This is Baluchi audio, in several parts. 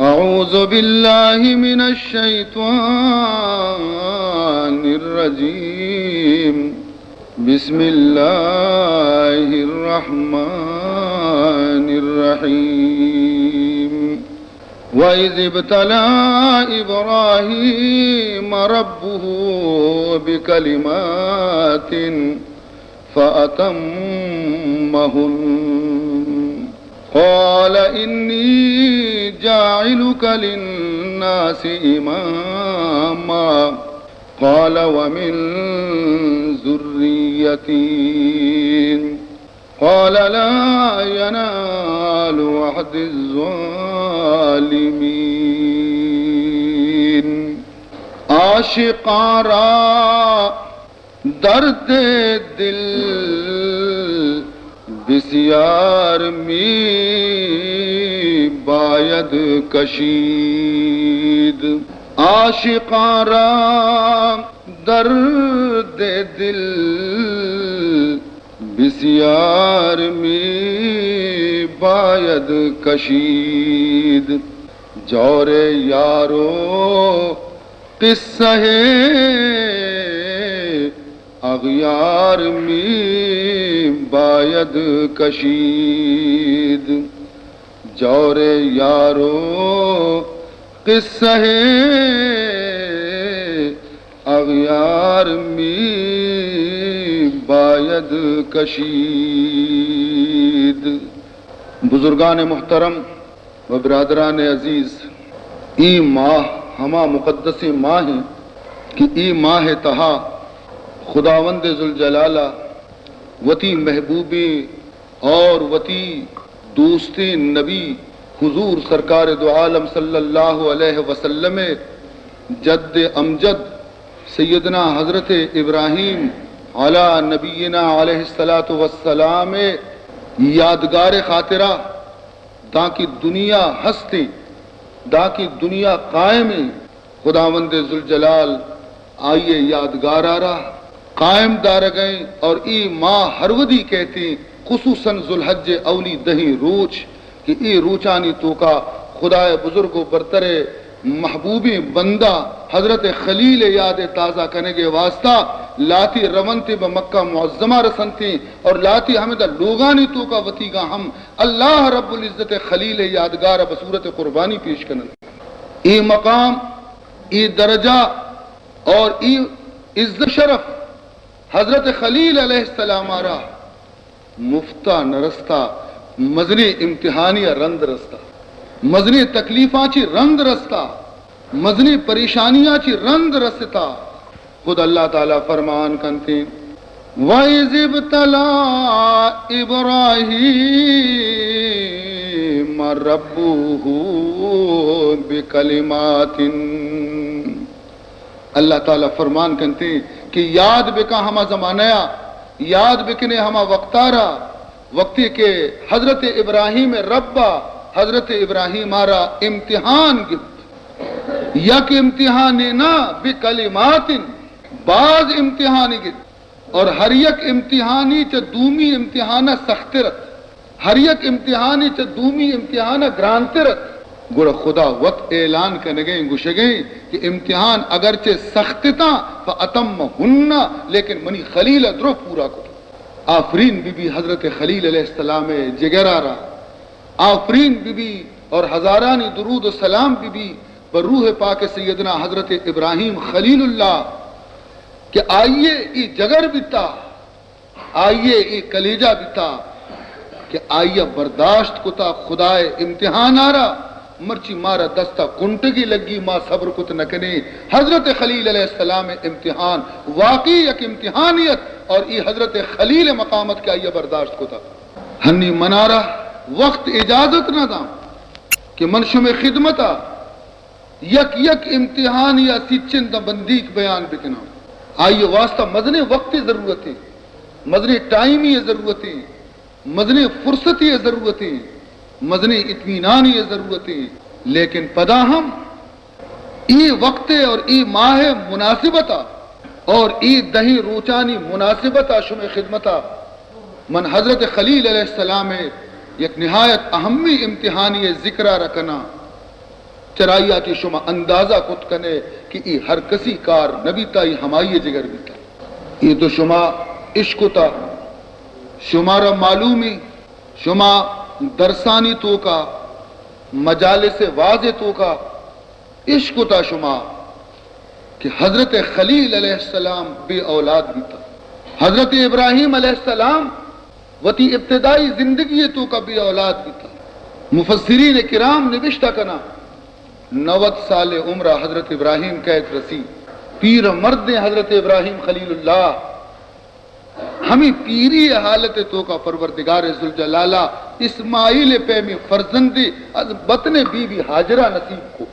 أعوذ بالله من الشيطان الرجيم. بسم الله الرحمن الرحيم. وإذ ابتلى إبراهيم ربه بكلمات فأتمهن. قال إني جاعلك للناس إماما. قال ومن ذريتي. قال لا ينال عهدي الظالمين. عاشقاں را درد دل بسیار می باید کشید. عاشقاں را درد دل بسیار می باید کشید. جور یار و قصہ اغیار می باید کشید. جور یار و قصہ اغیار می باید کشید. بزرگان محترم و برادران عزیز، اے ماہ ہما مقدسیں ماہ انت کہ اے ماہ ءِ تہا خداوند ذوالجلال ءَ وتی محبوبیں اور وتی دوستیں نبی حضور سرکار دو عالم صلی اللہ علیہ وسلم ءِ جد امجد سیدنا حضرت ابراہیم علی نبینا علیہ الصلوۃ والسلام ءِ یادگار ءِ خاطرا، دانکہ دنیا ہستیں، دانکہ دنیا قائمیں، خداوند ذوالجلال آئی ءِ یادگار ءَ را قائم دارگ ءَ ایں اور اے ماہ ہر وھدی کئیت، خصوصاً ذوالحج ءِ اولی دہیں روچ کہ اے روچانی توکا خدائے بزرگ و برتر ءِ محبوبیں بندہ حضرت خلیل ءِ یاد ءِ تازہ کنگ ءِ واسطہ لاتی رونت ءُ بہ مکہ معظمہ رسنت اور لاتی ہمدا لوگانی توکا وتیگا ہم اللہ رب العزت ءِ خلیل ءِ یادگار ءَ بصورت قربانی پیش کننت۔ اے مقام، اے درجہ اور اے عزت شرف حضرت خلیل علیہ السلام ءَ را مفتا نہ رستا، مزنیں امتحانی ءَ رند رستا، مزنیں تکلیفاں چی رند رستا، مزنیں پریشانیاں چی رند رستا۔ خود اللہ تعالی فرمان کنت، وَإِذِ ابْتَلَىٰ إِبْرَاهِيمَ رَبُّهُ بِكَلِمَاتٍ۔ اللہ تعالی فرمان کنت کہ یاد بکن ہما زمانہ ءَ، یاد بکنے ہما وقت ءَ را، وقتی کہ حضرت ابراہیم ءِ رب ءَ حضرت ابراہیم ءَ را امتحان گپت۔ یک امتحانے نہ، بکلمات، باز امتحانی گپت۔ اور ہر یک امتحانی چہ دومی امتحان ءَ سختر ات۔ ہر یک امتحانی چہ دومی امتحان ءَ گرانتر ات۔ گڑا خدا وت اعلان کنگ ءَ گوشگ ءَ کہ امتحان اگرچہ سخت اتاں، فَأَتَمَّهُنَّ، لیکن منی خلیل ءَ درو پورا کت۔ آفرین بی بی حضرت خلیل علیہ السلام ءِ جگر ءَ را۔ آفرین بی بی اور ہزارانی درود و سلام بی بی بر روح پاک سیدنا حضرت ابراہیم خلیل اللہ کہ آئی ءِ اے جگر بیتا، آئی ءِ اے کلیجہ بیتا کہ آئی ءَ برداشت کتا خدا ءِ امتحان ءَ را، مرچی مارا دست ءَ کنٹگی لگی، ما صبر کت نہ کنیں۔ حضرت خلیل علیہ السلام ءِ امتحان واقعی یک امتحانی ات اور اے حضرت خلیل ءِ مقام ات کہ آئی ءَ برداشت کتا۔ ہنی منارا وقت اجازت نہ داں کہ من شمے خدمت ءَ یک یک امتحانی ءَ سچن داں بندیک بیان بکناں۔ آئی ءِ واسطہ مزنیں وقت ءِ ضرورت ایں، مزنیں ٹائمی ءِ ضرورت ایں، مزنیں فرصتی ءِ ضرورت ایں، مزنیں اطمینانی ءِ ضرورت ایں۔ لیکن پدا ہم اے وقت ءِ اور اے ماہ ءِ مناسبت ءَ اور اے دہیں روچانی مناسبت ءَ شمے خدمت ءَ من حضرت خلیل علیہ السلام ءِ یک نہایت اہمی امتحانی ءِ ذکر ءَ را کناں۔ چرائی ءَ چہ شما اندازہ کت کنے کہ اے ہر کسی کار نہ بیتا، اے ہمائی ءِ جگر بیتا۔ اے تو شما اشکتا، شمارا معلومی، شما درسانی توکا، مجالس وعظ توکا اشکتا شما کہ حضرت خلیل علیہ السلام بے اولاد بیتا۔ حضرت ابراہیم علیہ السلام وتی ابتدائی زندگی ءِ توکا بے اولاد بیتا۔ مفسرین کرام نبشتہ کنا، نود سال عمر حضرت ابراہیم کئیت رسی، پیر مردیں حضرت ابراہیم خلیل اللہ، ہمے پیری ءِ حالت ءِ توکا پروردگار ذوالجلال ءَ اسماعیل ءِ پیمیں فرزندے از بطن بی بی ہاجرہ نصیب کو۔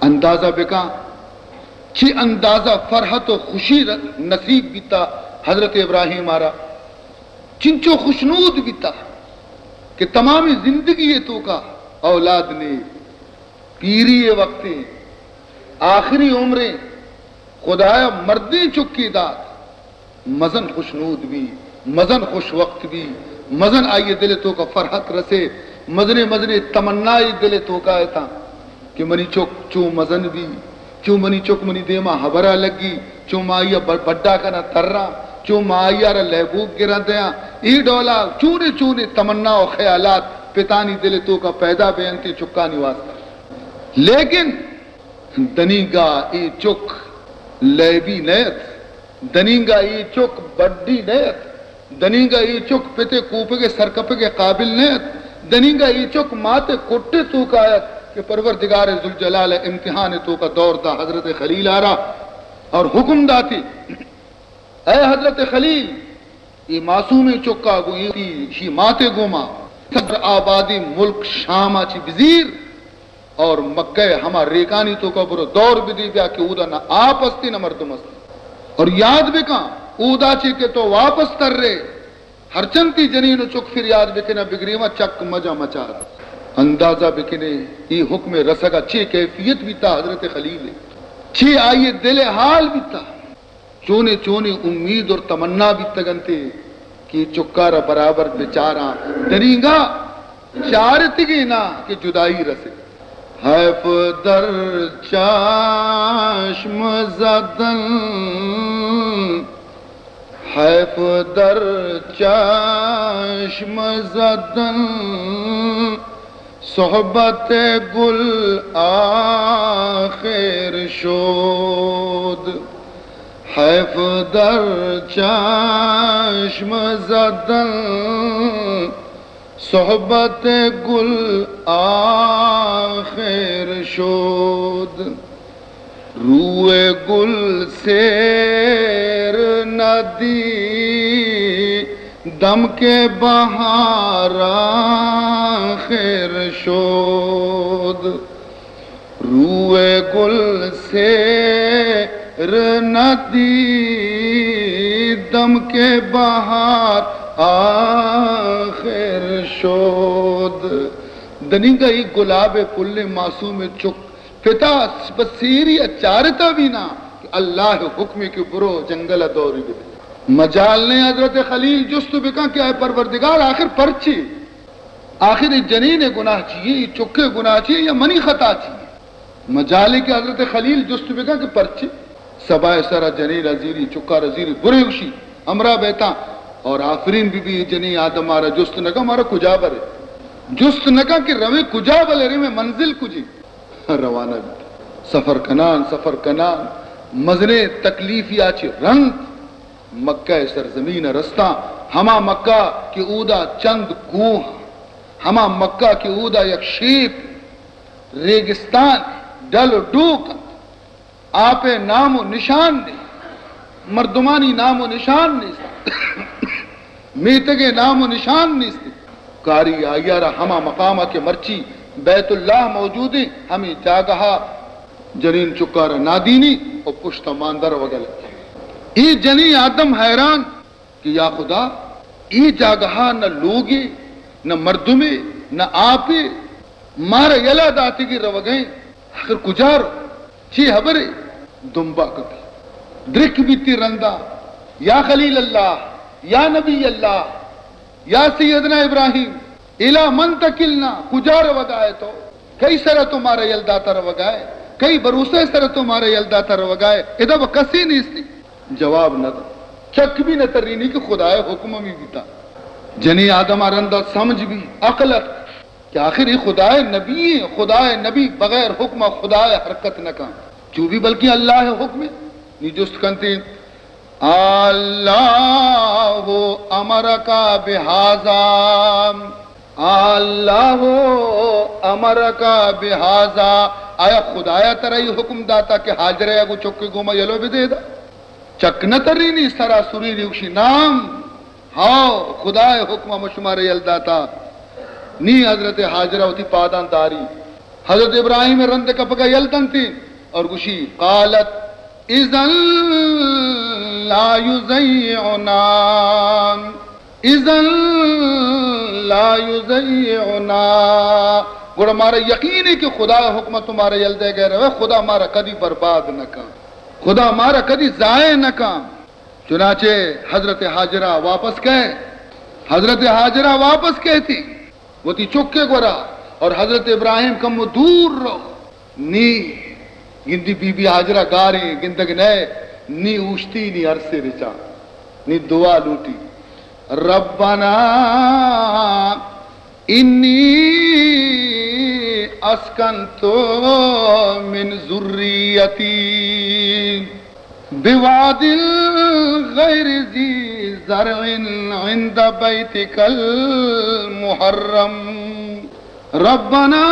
اندازہ بکن چی اندازہ فرحت و خوشی ر-، نصیب بیتا حضرت ابراہیم ءَ را۔ چنچو خوشنود بیتا کہ تمامی زندگی ءِ توکا اولاد نے، پیری ءِ وقتے، آخری عمریں، خدایا مردیں چکے دات۔ مزن خوشنود بی، مزن خوش وقت بی، مزن آئی ءِ دل ءِ توکا فرحت رسے، مزنیں مزنیں تمنائے دل ءِ توکا اتاں کہ منی چک چوں مزن بی، چوں منی چک منی دیما ہبرا لگی، چوں ما آئی ءَ ب-، بڈا کناں تراں، چوں ما آئی ءَ را لیبوک گراں دیاں۔ اے ڈولا چونیں چونیں تمنا و خیالات پتانی دل ءِ توکا پیدا بینت چکانی واسطہ۔ لیکن دنیگا اے چک لیبی نہ ات، دنیگا اے چک بڈی نہ ات، دنیگا اے چک پت ءِ کوپگ ءِ سرکپگ ءِ قابل نہ ات، دنیگا اے چک مات ءِ کٹ ءِ توکا ات کہ پروردگار ذوالجلال ءَ امتحان ءِ توکا دور دا حضرت خلیل ءَ را اور حکم داتی، اے حضرت خلیل، اے معصومیں چکا گوں اے، ایشی مات ءِ گوما سر آبادیں ملک شام ءَ چہ بزیر اور مکہ ءِ ہما ریکانی توکا برو دور بدے بیا کہ اودا نہ آپ استی نہ مردم استی۔ اور یاد بکن، اودا چہ کہ تو واپس ترے، ہرچنتی جنین و چک فریاد بکنے بگریواں چک مجا مچار۔ اندازہ بکنے اے حکم رسگا چے کیفیت بیتا حضرت خلیل ءِ، چے آئی ءِ دل ءِ حال بیتا۔ چونیں چونیں امید اور تمنا بیتگ انت کہ چکار ءَ برابر بچاراں، دنیگا چارتگیں نا کہ جدائی رسے۔ حیف در چشم زدن، حیف در چشم زدن، صحبت گل آخر شد، حیف در چشم زدن، صحبت گل آخر شد۔ روی گل سیر ندی دم که بهار آخر شد. روی گل سیر ندی دم که بهار آخر شد. دنیگا ای گلاب پلیں معصوم چک پتا بہ سیری ءَ چارتا بینا کہ اللہ ءِ حکمے کہ برو جنگل ءَ دوری بدے۔ مجال نے حضرت خلیل جست بکن کہ اے پروردگار آخر پرچے؟ آخر اے جنین ءِ گناہ چیے؟ اے چک ءِ گناہ چیے یا منی خطا چیے؟ مجالے کہ حضرت خلیل جست بکن کہ پرچے؟ سبا ءِ سرا جنین ءَ زیری، چکار ءَ زیری، برے گوشی، ہمراہ بیتاں اور آفرین بی بی۔ اے جنین آدم مارا جست نہ کن، مارا کجا برے؟ جست نہ کن کہ رویں کجا، بلے رویں منزل کجی؟ روانہ بیت۔ سفر کنان، سفر کنان، مزنیں تکلیفیا چہ رند مکہ ءِ سرزمین ءَ رستاں، ہما مکہ کہ اودا چند کوہ، ہما مکہ کہ اودا یک شیپ ریگستان، ڈل و ڈوک انت، آپ ءِ نام و نشان نیست، مردمانی نام و نشان نیست، میتگ ءِ نام و نشان نیست۔ کاری آئی ءَ را ہما مقام ءَ کہ مرچی بیت اللہ موجود انت، ہمے جاگہ ءَ جنین چکار ءَ نادینی و پشت ءَ مان در وگل۔ اے جنین آدم حیران کہ یا خدا، اے جاگہ ءَ نہ لوگے، نہ مردمے، نہ آپے، مارا یلہ داتگی روگئیں، آخر کجا رو؟ چی ہبرے؟ دمبا کپی۔ درک بیتی رندا، یا خلیل اللہ، یا نبی اللہ، یا سیدنا ابراہیم، الی من تکلنا، کجا روگا ئے تو؟ کئی سرا تو مارا یل داتا روگائے؟ کئی بھروسہ سرا تو مارا یل داتا روگائے؟ ادا و کسی نیستی۔ جواب نہ دا۔ چک بھی نہ ترینی کہ خدائے حکم ہمی بیتا۔ جنی آدم رندا سمجھ بھی، عقل ات کہ آخر یہ خدائے نبی ہیں، خدائے نبی بغیر حکم خدائے حرکت نہ کن۔ جو بھی بلکہ اللہ حکم ہے۔ نی جست کنتی، اللہ امرک بہذا، اللہ امرک بہذا، آیا خدایا ترا یہ حکم داتا کہ ہاجرہ یا گو چکے گوما یلو بدے دا؟ چک نہ ترینی، سرا سرینی، گوشی نام، ہاؤ، خدائے حکم ہم شمارے یل داتا۔ نی حضرت ہاجرہ وتی پادان داری۔ حضرت ابراہیم رند کپگا یل دنتی اور گوشی، قالت، اذن لا یضیعنا، اذن لا یضیعنا۔ گڑا مارا یقین ہے کہ خدا حکمت مارا یل دے گئے روے، خدا مارا کدی برباد نہ کن، خدا مارا کدی ضائع نہ کن۔ چنانچہ حضرت ہاجرہ واپس کئے، حضرت ہاجرہ واپس کئے تھی وتی چکے گورا، اور حضرت ابراہیم کمو دور رو۔ نی گندی بی بی ہاجرہ گاریں گندگ نئے، نی اوشتی نی عرصے رچا، نی دعا لوٹی، ربنا انی اسکنت من ذریتی بواد غیر ذی زرع عند بیتک المحرم ربنا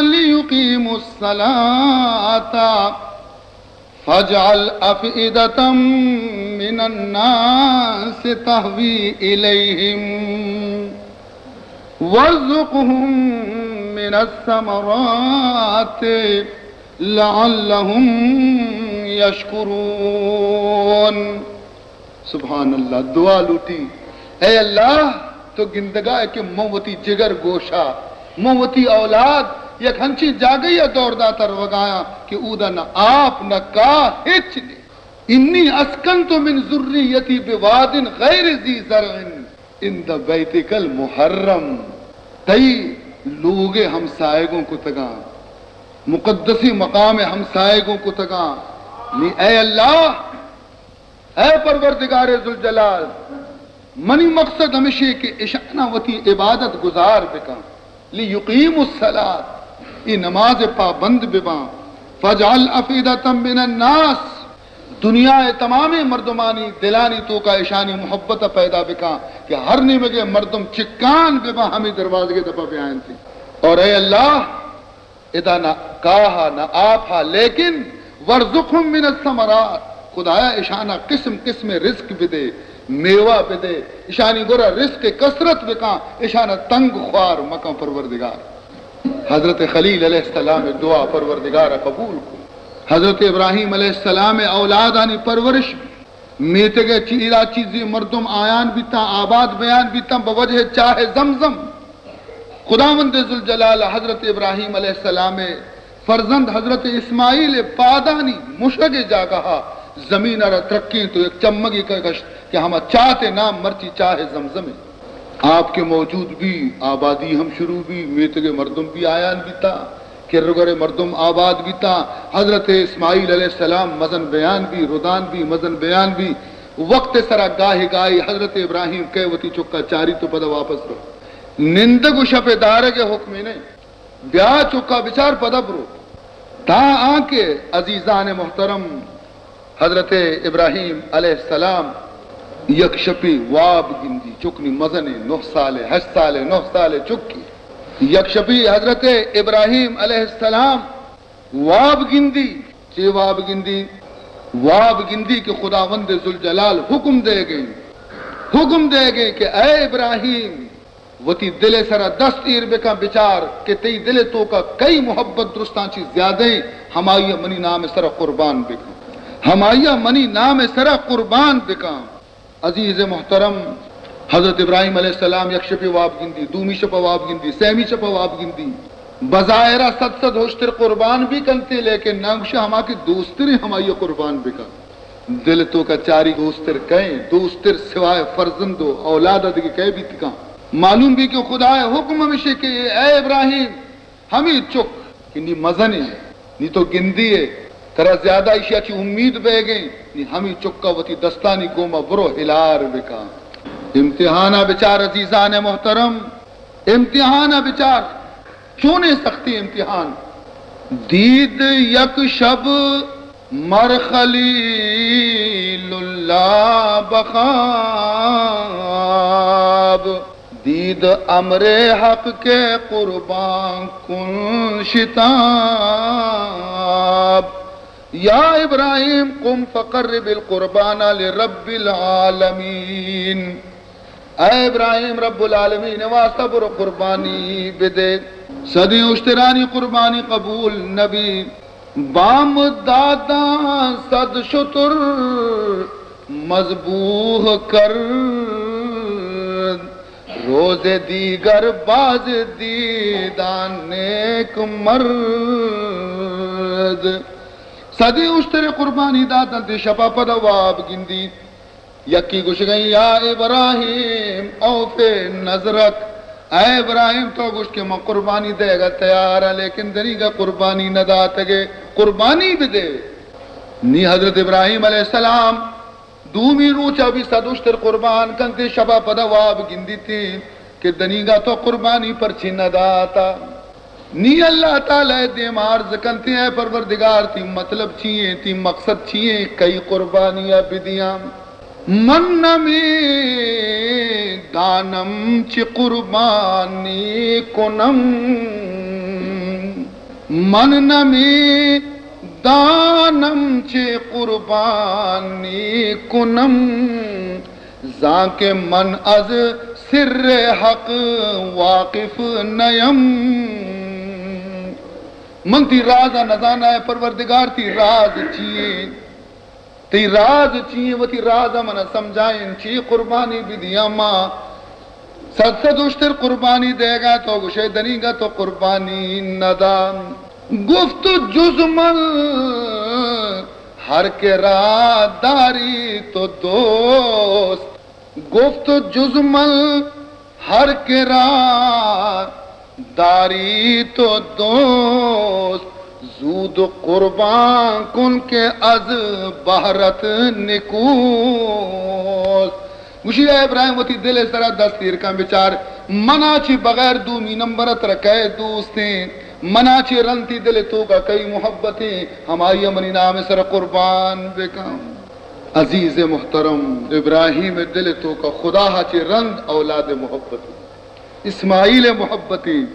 لیقیموا الصلاة فاجعل افئدة من الناس تهوی الیهم وارزقهم من الثمرات لعلهم یشکرون۔ سبحان اللہ، دعا لوٹی، اے اللہ، تو گندگا ہے کہ من وتی جگر گوشا، من وتی اولاد یک ہنچیں جاگہی ء دور داتا روگایاں کہ اودا نہ آپ، نہ کاہ، ہچ نہیں۔ انی اسکنت من ذریتی بواد غیر ذی زرع عند بیتک المحرم، تئی لوگ ء ہمسائگوں کتگاں، مقدسی مقام ء ہمسائگوں کتگاں۔ نی اے اللہ، اے پروردگار ذوالجلال، منی مقصد ہمیشی کہ اشانا وتی عبادت گزار بکن۔ لیقیموا الصلاة، ای نماز پابند بباں۔ فاجعل افئدة من الناس، دنیا ء تمامیں مردمانی دلانی توکا اشانی محبت پیدا بکاں کہ ہر نیمگے مردم چکان بباں، ہمیں دروازگے دپا بیاینتی۔ اور اے اللہ، ادا نہ کاہا نہ آپا، لیکن وارزقهم من الثمرات، خدایا اشانا قسم قسم رزق بدے، میوہ بدے، اشانی گورا رزق کثرت بکاں، اشانا تنگ خوار مکاں پروردگار۔ حضرت خلیل علیہ السلام دعا پروردگار قبول کو۔ حضرت ابراہیم علیہ السلام اولادانی پرورش میتگ ء چیرا چیزی مردم آیان بیتاں، آباد بیان بیتاں بہ وجہ چاہ زمزم۔ خداوند ذوالجلال حضرت ابراہیم علیہ السلام ء فرزند حضرت اسماعیل ء پادانی مشگ ء جاگہ ء زمین ء را ترکیں تو یک چمگی کشت کہ ہما چات ء نام مرچی چاہ زمزم ء۔ آپ کے موجود بی، آبادی ہم شروع بی، میتگ ء مردم بی آیان بیتاں۔ کرگرے مردم آباد بیتاں۔ حضرت اسماعیل علیہ السلام مزن بیان بی، ردان بی، مزن بیان بی۔ وقت سرا گاہی گاہی حضرت ابراہیم کئے وتی چکا چاری تو پدا واپس رو۔ نندگ و شپ دارگ حکمے نئے۔ بیا چکا بچار پدا برو۔ تا آنکہ عزیزان محترم، حضرت ابراہیم علیہ السلام یک شپی واب گندی، چکنی مزنی، نہ سالے، ہشت سالے، نہ سالے چکی۔ یک شپی حضرت ابراہیم علیہ السلام واب گندی۔ چے واب گندی؟ واب گندی کہ خداوند ذوالجلال حکم دے گئے، حکم دے گئے کہ اے ابراہیم، وتی دل ء سرا دست ایر بکن، بچار کہ تئی دل ء توکا کئی محبت درستاں چی زیادہ ایں، ہمائی ء منی نام ء سرا قربان بکن، ہمائی ء منی نام ء سرا قربان بکن۔ عزیز محترم، حضرت ابراہیم علیہ السلام یک شپے واب گندی، دومی شپ ء واب گندی، سیمی شپ ء واب گندی۔ بظاہرا صد صد ہشتر قربان بھی کنتے، لیکن نہ گوشے ہما کہ دوستریں ہمائی ء قربان بکن۔ دل توکا چاری دوستر کئے؟ دوستر سوائے فرزند و اولادا دگہ کئے بیت کن؟ معلوم بی کہ خدائے حکم ہمیشے کہ اے ابراہیم، ہمے چک کہ نی مزن انت، نی تو گندی ئے، ترا زیادہ ایشی ءَ چہ امید بیگ ءَ انت، نی ہمے چک ءَ وتی دستانی گوما برو ہلار بکن۔ امتحان ءَ بچار عزیزان محترم، امتحان ءَ بچار، چونیں سختی امتحان۔ دید یک شب مر خلیل اللہ بخواب، دید امر حق کے قربان کن شتاب۔ یا ابراہیم قم فقرب القربان لرب العالمین۔ اے ابراہیم، رب العالمین ءِ واسطہ برو قربانی بدے۔ صدیں اشترانی قربانی قبول نبی۔ بامداداں صد شتر مذبوح کرد، روز دیگر باز دیدان نیک مرد۔ صدیں اشتر قربانی داتنت، شپا پدا واب گندی۔ یکی گوشگئیں، یا ابراہیم اوف نذرک، اے ابراہیم، تو گوشت کہ من قربانی دئیگا تیار آں، لیکن دنیگا قربانی نہ داتگے، قربانی بدے۔ نی حضرت ابراہیم علیہ السلام دومی روچا بھی صد اشتر قربان کنتے، شپا پدا واب گندیتے کہ دنیگا تو قربانی پرچی نہ داتا۔ نی اللہ تعالی ءِ دیما عرض کنت، اے پروردگار، تئی مطلب چی ایں؟ تئی مقصد چی ایں؟ کئی قربانی ءَ بدیاں؟ من نمی دانم چی قربانی کنم، من نمی دانم چی قربانی کنم، زانکہ من از سر حق واقف نیم۔ من تئی راز ءَ نزاناں، اے پروردگار، تئی راز چی ایں؟ تئی راز چی ایں؟ وتی راز ءَ من ءَ سمجھائین، چی قربانی بدیاں ما؟ صد صد اشتر قربانی دئیگا، تو گوشئے دنیگا تو قربانی ندان۔ گفت جز من ہر کرا داری تو دوست، گفت جز من ہر کرا داری تو دوست، زود قربان کن که از بهرت نکوست۔ گوشی، اے ابراہیم، وتی دل ءِ سرا دست ایر کن، بچار، منا چہ بغیر دومی نمبر ءَ ترا کئے دوستیں؟ منا چہ رند تئی دل ءِ توکا کئی محبتیں؟ ہمائی ءَ منی نام ءِ سرا قربان بکن۔ عزیز محترم، ابراہیم ءِ دل ءِ توکا خدا ءَ چہ رند اولاد ءِ محبت، اسماعیل ءِ محبتیں،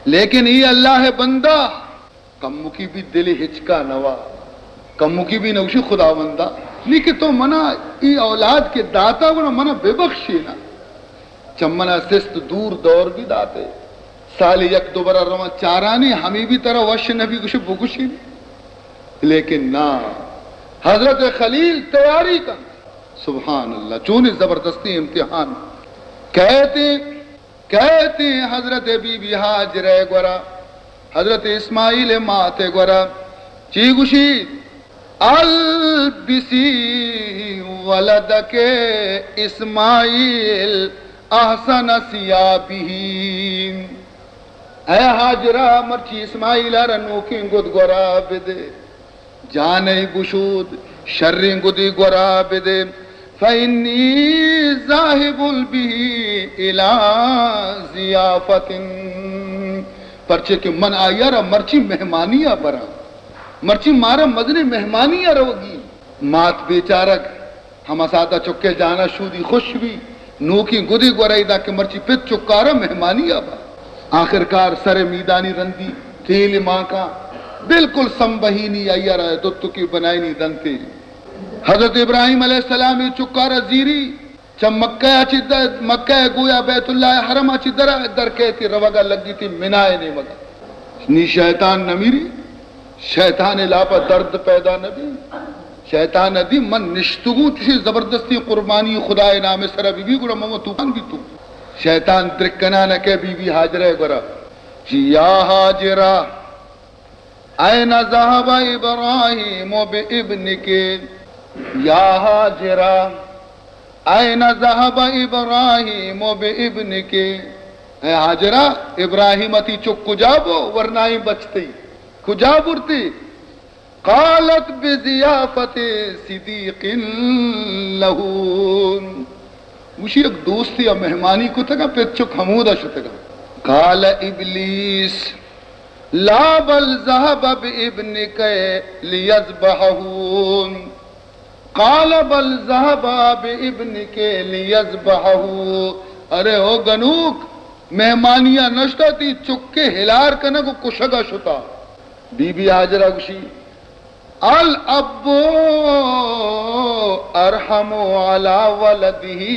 لیکن اے اللہ ءِ بندہ کمکی بھی دل ہچکا نوا، کمکی بھی نوشی، خداوندا، نی کہ تو منا ای اولاد کہ داتا، گڑا منا ببخشینا۔ چہ منا سست دور دور بھی داتے، سال یک دو برا رواں چارانی، ہمی بھی ترا وش نبی، گوشے بگوشی۔ لیکن نا، حضرت خلیل تیاری کن۔ سبحان اللہ، چونی زبردستی امتحان۔ کہتے کئیت حضرت بی بی ہاجرہ ءِ گورا، حضرت اسماعیل ءِ مات ءِ گورا، چی گوشی؟ البسی ولدک اسماعیل احسن ثیابہ۔ اے ہاجرہ، مرچی اسماعیل ءَ را نوکیں گد گورا بدے۔ جانئے بشود، شریں گدے گورا بدے، فإنی ذاہب به الی ضیافة، پرچے کہ من آئی ءَ را مرچی مہمانی ءَ براں، مرچی مارا مزنیں مہمانی ءَ روگی۔ مات بیچارگ ہما ساعت ءَ چکے جان ءَ شودی خوش بی، نوکیں گدے گورا ادا کہ مرچی پت چکارا مہمانی ءَ با۔ آخرکار سر میدانی رندی تیل مانکاں بالکل سمبہینی آئی ءَ را دتکی بنائینی دنتے۔ حضرت ابراہیم علیہ السلام ءِ چکارا زیری چہ مکہ ءَ چہ در، مکہ ءَ گویا بیت اللہ ءِ حرم ءَ چہ در، در کئیت، روگ ءَ لگیت منی ءِ نیمگ ءَ۔ نی شیطان نمیری، شیطان ءِ لاپ ءَ درد پیدا نبی۔ شیطان ءَ دی من نشتگوں، چوشیں زبردستیں قربانی خدا ءِ نام ءِ سرا ببی، گڑا من طوفان بیتوں۔ شیطان درکنان ءَ کئے بی بی ہاجرہ ءِ گورا، جی یا ہاجرہ، این ذهب ابراہیم بابنک؟ یا ہاجرہ، این ذهب ابراہیم بابنک؟ اے ہاجرہ، ابراہیم ءَ تئی چک کجا بو؟ ورنائیں بچ تئی کجا برتی؟ قالت بضیافت صدیق لہ۔ گوشی، یک دوستی ءَ مہمانی کتگ ءَ، پت چک ہمودا شتگ ءَ۔ قال ابلیس، لا بل ذهب بابنك ليذبحه۔ قال بل ذهب بابنك ليذبحه۔ ارے او گنوک، مہمانی ءَ نشتا، تئی چک ءِ ہلار کنگ ءُ کشگ ءَ شتا۔ بی بی ہاجرہ گوشی، الاب ارحم علی ولده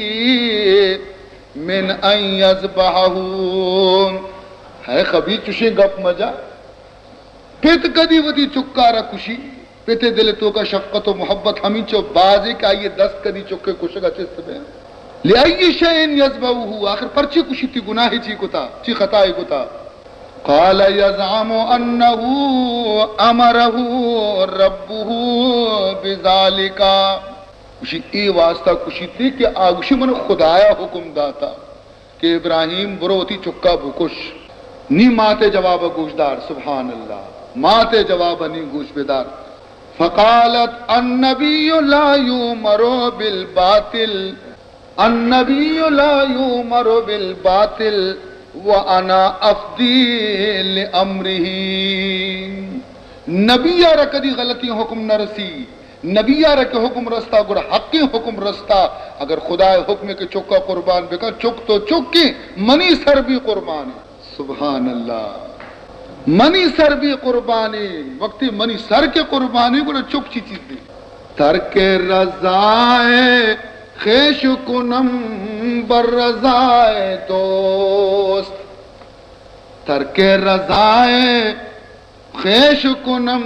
من ان یذبحه۔ ہے خبیث، چشیں گپ مجا۔ پت کدی وتی چکارا کشی؟ پت ءِ دل ءِ توکا شفقت و محبت ہمینچو بازیں کہ آئی ءِ دست کدی چک ءِ کشگ ءَ چست بہ۔ لأی شیء یذبحه، آخر پرچے کشی؟ تئی گناہ چی کتا؟ چی خطائے کتا؟ قال یزعم انه امره ربه بذلك۔ گوشی، اے واسطہ کشیتی کہ آ گوشی، من خدایا حکم داتا کہ ابراہیم، برو وتی چکا بکش۔ نی مات ءِ جواب ءَ گوش دار، سبحان اللہ، مات ءِ جواب ءَ نی گوش بدار۔ فقالت، النبی لا یؤمر بالباطل، النبی لا یؤمر بالباطل وانا افدی لامرہ۔ نبی ءَ را کدی غلطیں حکم نہ رسی، نبی ءَ را کہ حکم رستا، گڑا حقیں حکم رستا۔ اگر خدا ءِ حکم کہ چکا قربان بکن، چک تو چکیں، منی سر بھی قربان۔ سبحان اللہ۔ منی سر بھی قربانی، وقتی منی سر کہ قربانی، گڑا چک چی چیزے؟ ترک رضائے خویش کنم بر رضائے دوست۔ ترک رضائے خویش کنم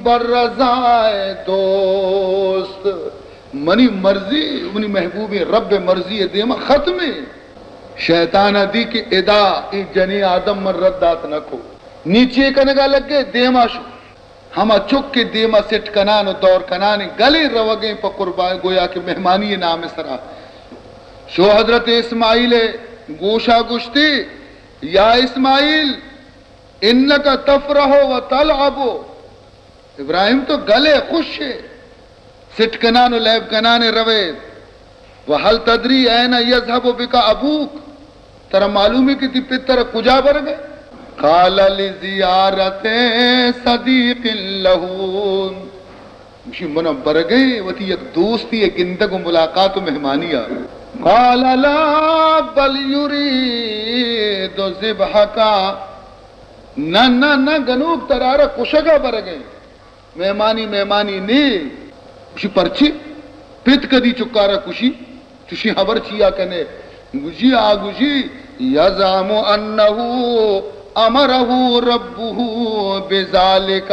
بر رضائے دوست۔ منی مرضی، منی محبوبیں رب ءِ مرضی ءِ دیما ختمیں۔ شیطان ءَ دی کہ ادا اے جنیں آدم من رد دات نہ کو۔ نی چے کنگا لگے؟ دیما شو۔ ہما چک کہ دیما سٹ کنان و دور کنان گلیں روگیں پہ قربان، گویا کہ مہمانی نام سرا۔ شو حضرت اسماعیل گوشا گوشتی، یا اسماعیل، انک تفرح و تلعب۔ ابراہیم، تو گلے، خوش ئے، سٹ کنان و لیب کنان روے۔ و هل تدری این یذهب بک ابوک؟ ترا معلوم ہے کہ تی پت ترا کجا برگے؟ قال لزیارت صدیق له۔ گوشی، من برگے وتی یک دوستی گندگ و ملاقات و مہمانی آ۔ قال لا بل یرید ذبحک۔ نہ، نہ، نہ، گنوک ترارا کشگا برگے۔ مہمانی، مہمانی نی۔ گوشی، پرچی؟ پت کدی چکارا کشی؟ چشی خبر چیا کنے؟ گوشی، آ گوشی، یزعم انه امره ربه بذلک۔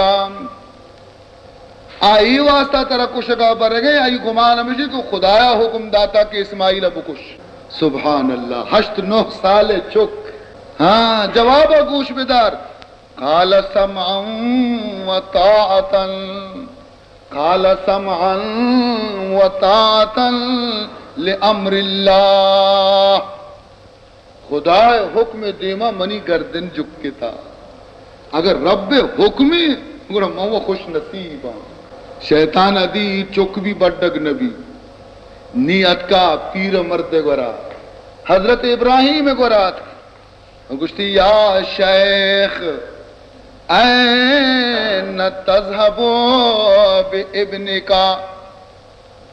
آئی واسطہ ترا کشگا برگے، آئی گمان ہمیشی کہ خدایا حکم داتا کہ اسماعیل بکش۔ سبحان اللہ، ہشت نہ سال چک۔ ہاں، جواب گوش بدار۔ قال سمعا وطاعة، قال سمعا وطاعة لامر اللہ۔ خدا حکم دیما منی گردن جکتا۔ اگر رب حکمی، گڑا من و خوش نصیباں۔ شیطان ادی چک بھی بڈگ نبی۔ نی اتکا پیر مرد گورا، حضرت ابراہیم گورا اتک۔ گوشتی، یا شیخ، این تذهب بابنک؟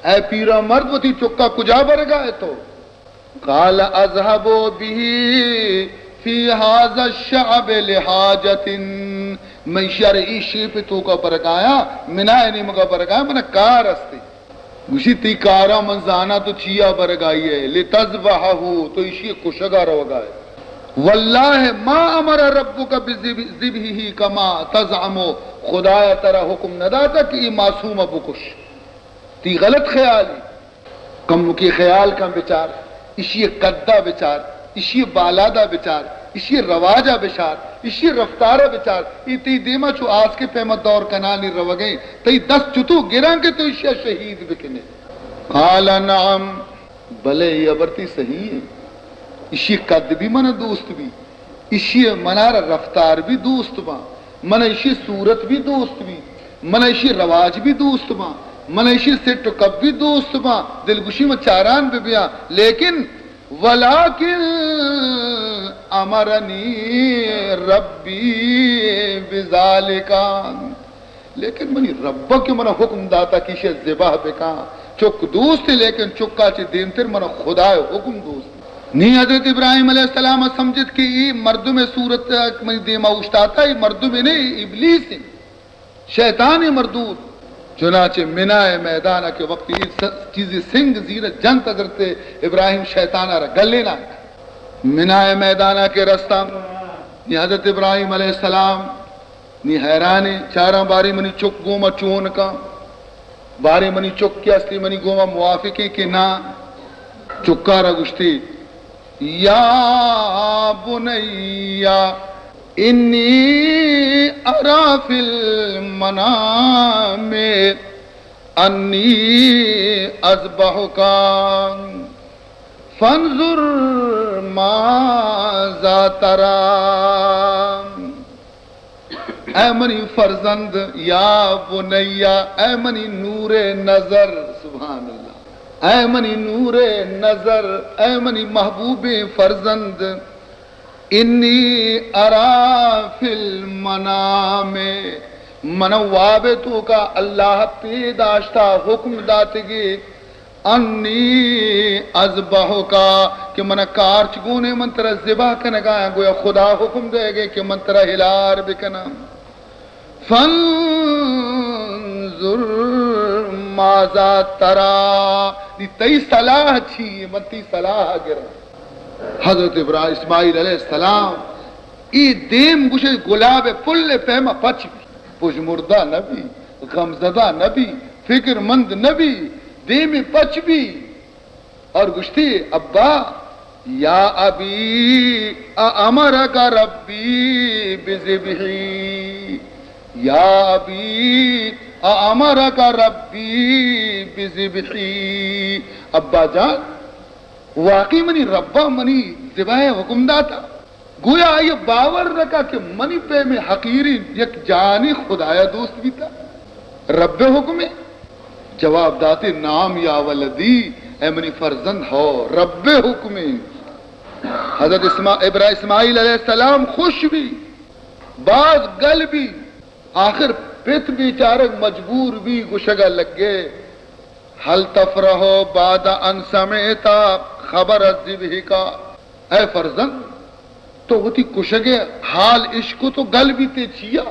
اے پیرا مرد، وتی چکا کجا برگا ئے تو؟ قال اذهب به في هذا الشعب لحاجة۔ من شر ای شیپ توکا برگایا، منا نیمگا برگایا، منا کار استی۔ گوشی، تئی کارا من زاناں تو چیا برگائی ئے، لتذبحه، تو ایشی کشگا روگا ئے۔ واللہ ما امر ربک بذبحه كما تزعم، خدایا ترا حکم نداتا کہ ای معصوم بکش۔ تئی غلط خیالی۔ کمکی خیال کن بچار، ایشی قدا بچار، ایشی بالادا بچار، ایشی رواجا بچار، ایشی رفتارا بچار، ای تئی دیما چو آسکے پیما دور کنانی روگیں، تئی دست چتو گراں کہ تو ایشیا شہید بکنے۔ قال نعم، بلے، ای ہبر تئی صحیح ہے۔ ایشی قد بھی من دوست بھی، ایشی منارا رفتار بھی دوست باں، من ایشی صورت بھی دوست بھی، من ایشی رواج بھی دوست باں، من ایشی سٹ و کپ بھی دوست باں، دلگوشی من چاران بہ بیاں، لیکن ولکن امرنی ربی بذالک۔ لیکن منی رب کہ منا حکم داتا کہ ایشی ذبح بکاں۔ چک دوست، لیکن چکا چہ دیمتر منا خدائے حکم دوست۔ نی حضرت ابراہیم علیہ السلام سمجھت کہ ای مردم صورت منی دیما اوشتاتا، ای مردم نے، ای ابلیس انت، شیطان مردود۔ چنانچہ منائے میدانا کہ وقتی ای س-، چیزی سنگ زیر جنت، حضرت ابراہیم شیطانا را گلینا۔ منائے میدانا کہ رستاں، نی حضرت ابراہیم علیہ السلام نی حیرانیں، چاراں باریں منی چک گوما چون کن، باریں منی چک کہ استی منی گوما موافقیں کہ نا۔ چکارا گوشتی، یا بنی انی ارا فی المنام انی اذبحک فانظر ماذا تری۔ اے منی فرزند، یا بنیا، اے منی نور نظر، سبحان اللہ، اے منی نور نظر، اے منی محبوبیں فرزند، انی ارا فی المنام، من واب توکا اللہ پیداشتا، حکم داتگی، انی اذبحک، کہ من کارچ گونے، من ترا ذبح کنگایاں، گویا خدا حکم دئیگے کہ من ترا ہلار بکناں۔ فانظر ماذا تری، نی تئی صلاح چی، من تئی صلاح گراں۔ حضرت ابراہیم، اسماعیل علیہ السلام، ای دیم گوشے گلاب پل پیما پچ بی، پژمردہ نبی، غمزدہ نبی، فکر مند نبی، دیم پچ بی۔ اور گوشتی، ابا، یا ابی، امرک ربی بذبحی، یا ابی، امرک ربی بذبحی۔ ابا جان، واقعی منی ربا منی ذبح حکم داتا۔ گویا آئی باور نہ کا کہ منی پیمیں حقیریں یک جانے خدایا دوست بیتا۔ رب حکمے۔ جواب داتے، نعم یا ولدی، اے منی فرزند، ہو، رب حکمے۔ حضرت اسما-، ابرا-، اسماعیل علیہ السلام خوش بی، باز گل بی۔ آخر پت بیچارگ مجبور بی، گوشگا لگے، هل تفرح بعد أن سمعت خبر ذبحك؟ اے فرزند، تو وتی کشگ ء حال اشکت و گل بیتے چیا؟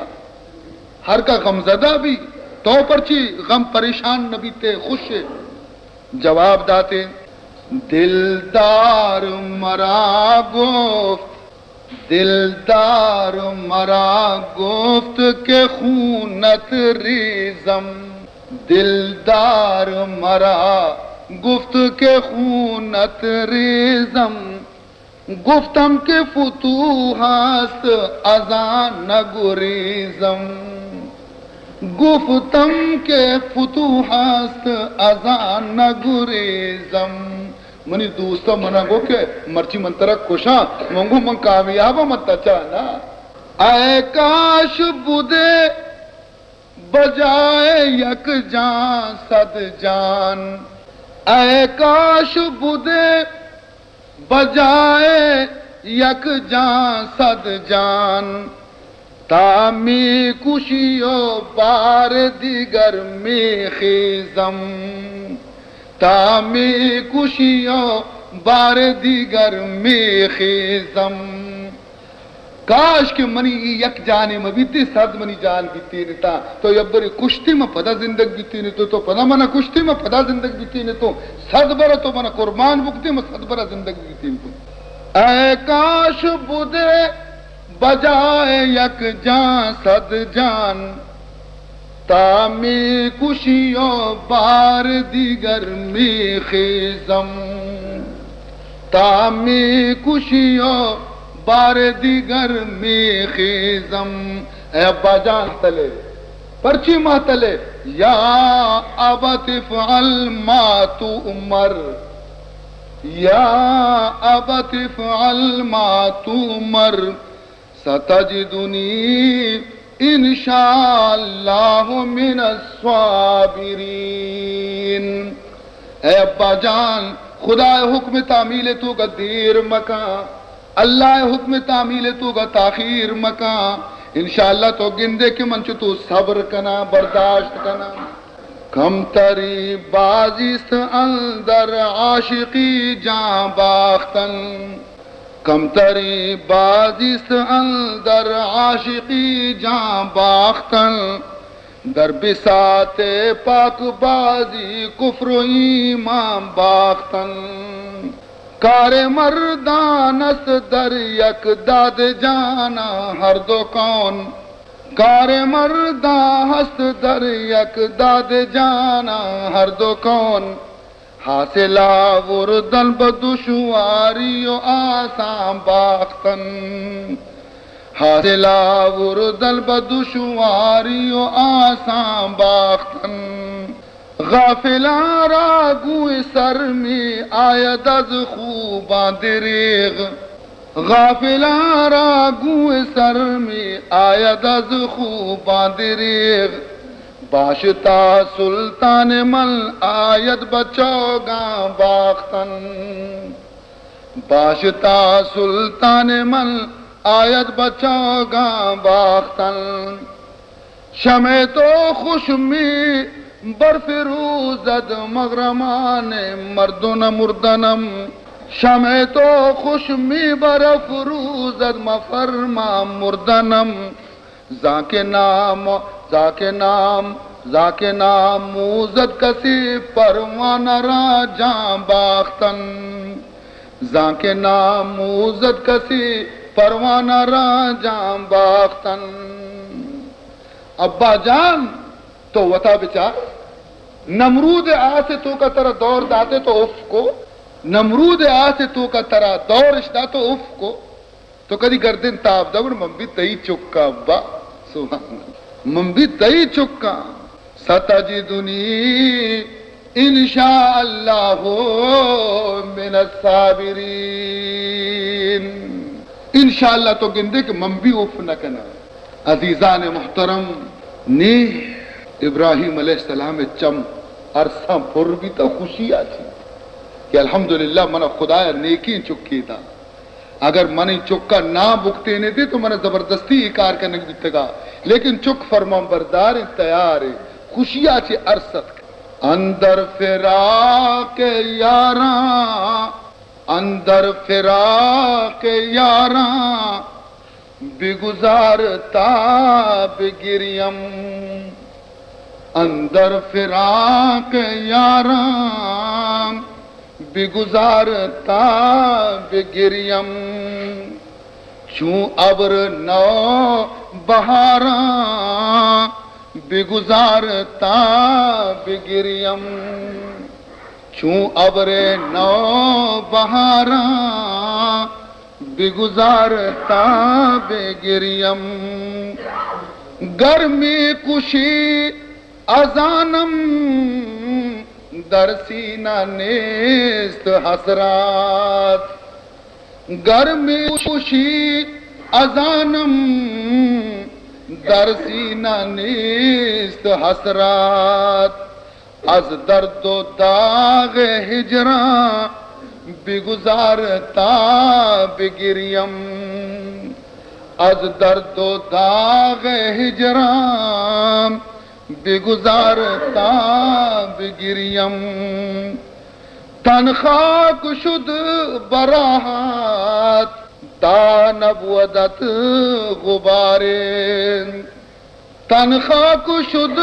ہر کا غمزدہ بی، تو پرچی غم پریشان نہ بیتے، خوش ئے؟ جواب داتے، دلدار مرا گفت، دلدار مرا گفت که خونت ریزم، دلدار مرا گفت که خونت ریزم، گفتم که فتوح است از آن نگریزم، گفتم که فتوح است از آن نگریزم۔ منی دوستا منا گو کہ مرچی من ترا کشاں، من گو من کامیاباں، من تچا نا۔ اے کاش بدے بجائے یک جان صد جان، اے کاش بدے بجائے یک جان صد جان، تا می کشی و بار دیگر می خیزم، تا می کشی و بار دیگر می خیزم۔ کاش کہ منی ای یک جانے مہ بیتیں، صد منی جان بیتین اتاں۔ تو یک برے کشتے، من پدا زندگ بیتین اتوں، تو پدا منا کشتے، من پدا زندگ بیتین اتوں۔ صد برا تو منا قربان بکتے، من صد برا زندگ بیتین اتوں۔ اے کاش بدے بجائے یک جان صد جان، تا می کشی و بار دیگر می خیزم، تا می کشی و بار دیگر می خیزم۔ اے ابا جان تلے، پرچی ما تلے؟ یا ابت افعل ما تؤمر۔ يا أبت افعل ما تؤمر ستجدني إن شاء الله من الصابرين۔ اے ابا جان، خدا ءِ حکم تعمیل ءِ توکا دیر مکن، اللہ ءِ حکم تعمیل ءِ توکا تاخیر مکن۔ انشاءاللہ تو گندے کہ من چتو صبر کناں، برداشت کناں۔ کمتری بازیست اندر عاشقی جان باختن، کمتری بازیست اندر عاشقی جان باختن، در بساط پاک بازی کفر و ایمان باختن۔ کار مردان است در یک داد جانا هر دو کون، کار مردان است در یک داد جانا هر دو کون، حاصل آوردن به دشواری و آسان باختن، حاصل آوردن به دشواری و آسان باختن۔ غافلان را گوی سر می آید از خوبان دریغ، غافلان را گوی سر می آید از خوبان دریغ، باشتا سلطان من آید به چوگان باختن، باشتا سلطان من آید به چوگان باختن۔ شمع تو خوش می برفروزد مغرمان مردن مردنم، شمع تو خوش می برفروزد مفرمان مردنم، زانکہ نام، زانکہ نام، زانکہ ناموزد کسی پروانہ را جان باختن، زانکہ ناموزد کسی پروانہ را جان باختن۔ ابا جان، تو وتا بچار، نمرود آس توکا ترا دور داتے تو اف کو، نمرود آس توکا ترا دورش دا تو اف کو، تو کدی گردن تاب دا گڑ من بھی تئی چکاں ابا۔ سبحان اللہ۔ من بھی تئی چکاں۔ ستجدنی ان شاء اللہ من الصابرین۔ انشاءاللہ تو گندے کہ من بھی اف نہ کناں۔ عزیزان محترم، نی ابراہیم علیہ السلام ءِ چم ارساں پر بیتا خوشی آ چی کہ الحمدللہ منا خدایا نیکیں چکے دا۔ اگر من اے چکا نہ بکتینے دے تو منا زبردستی اے کار کنگ بیتگا، لیکن چک فرمان بردار ایں، تیار ایں، خوشی آ چہ ارس اتک۔ اندر فراق یاراں، اندر فراق یاراں، بگذار تا بگریم۔ اندر فراق یاراں، بگذار تا بگریم۔ چون ابر نو بہاراں، بگذار تا بگریم۔ چون ابر نو بہاراں، بگذار تا بگریم۔ گرمی کشی ازانم، در سینہ نیست حسرات۔ گرمی کشی ازانم، در سینہ نیست حسرات۔ از درد و داغ ہجراں بگذار تا بگریم۔ از درد و داغ ہجراں بگذار تا بگریم۔ تن خاک شد براہت تا نبودت غبارے۔ تن خاک شد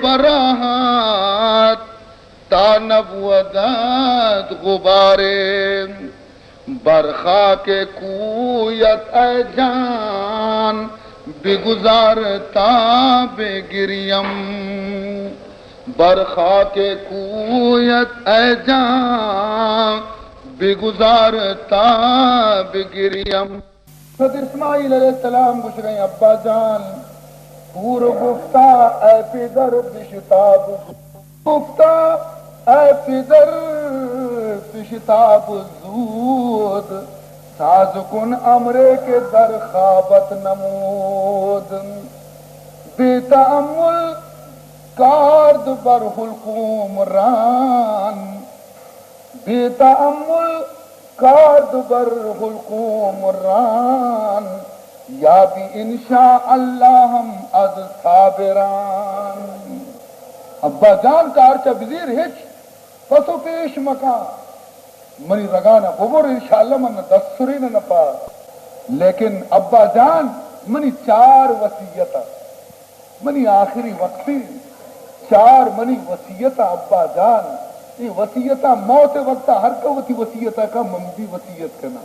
براہت تا نبودت غبارے۔ بر خاک کویت اے جان بگذار تا بگریم۔ بر خاک کویت اے جان بگذار تا بگریم۔ حضرت اسماعیل علیہ السلام گوشگئیں، ابا جان، کور گفتا اے پدر بشتاب، گفتا اے پدر بشتاب زود، ساز کن امرے که در خوابت نمود. بی تأمل کارد بر حلقوم ران، بی تأمل کارد بر حلقوم ران، یابی انشاءالله هم از صابران. ابا جان، کار چا بزیر، هچ پس و پیش مکن. منی رگانا ببر، انشاءاللہ من نہ دست سرین نہ پاد. لیکن ابا جان، منی چار وصیت ات. منی آخری وقتی چار منی وصیت ابا جان. اے وصیت موت وقت ہر کہ وتی وصیت کا من بھی وصیت کنا.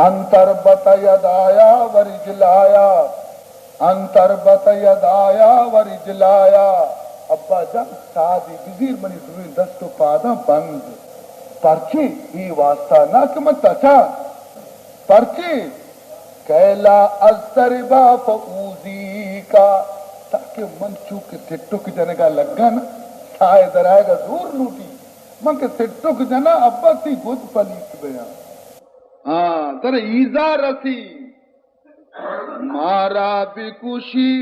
انتر بت یدایا و رجلایا، انتر بت یدایا و رجلایا. ابا جان، سادی بزیر منی دوئیں دست و پاداں بند. پرچے؟ اے واسطہ نہ کہ من تچاں. پرچے؟ کیلا از تربا فاوزی کا، تاکہ من چوکہ سٹک جنگا لگاں نا، سائے درائگا زور لوٹی. من کہ سٹک جناں، ابا تی گد پلیت بیاں. ہاں، ترا ایزا رسی. مارا بکشی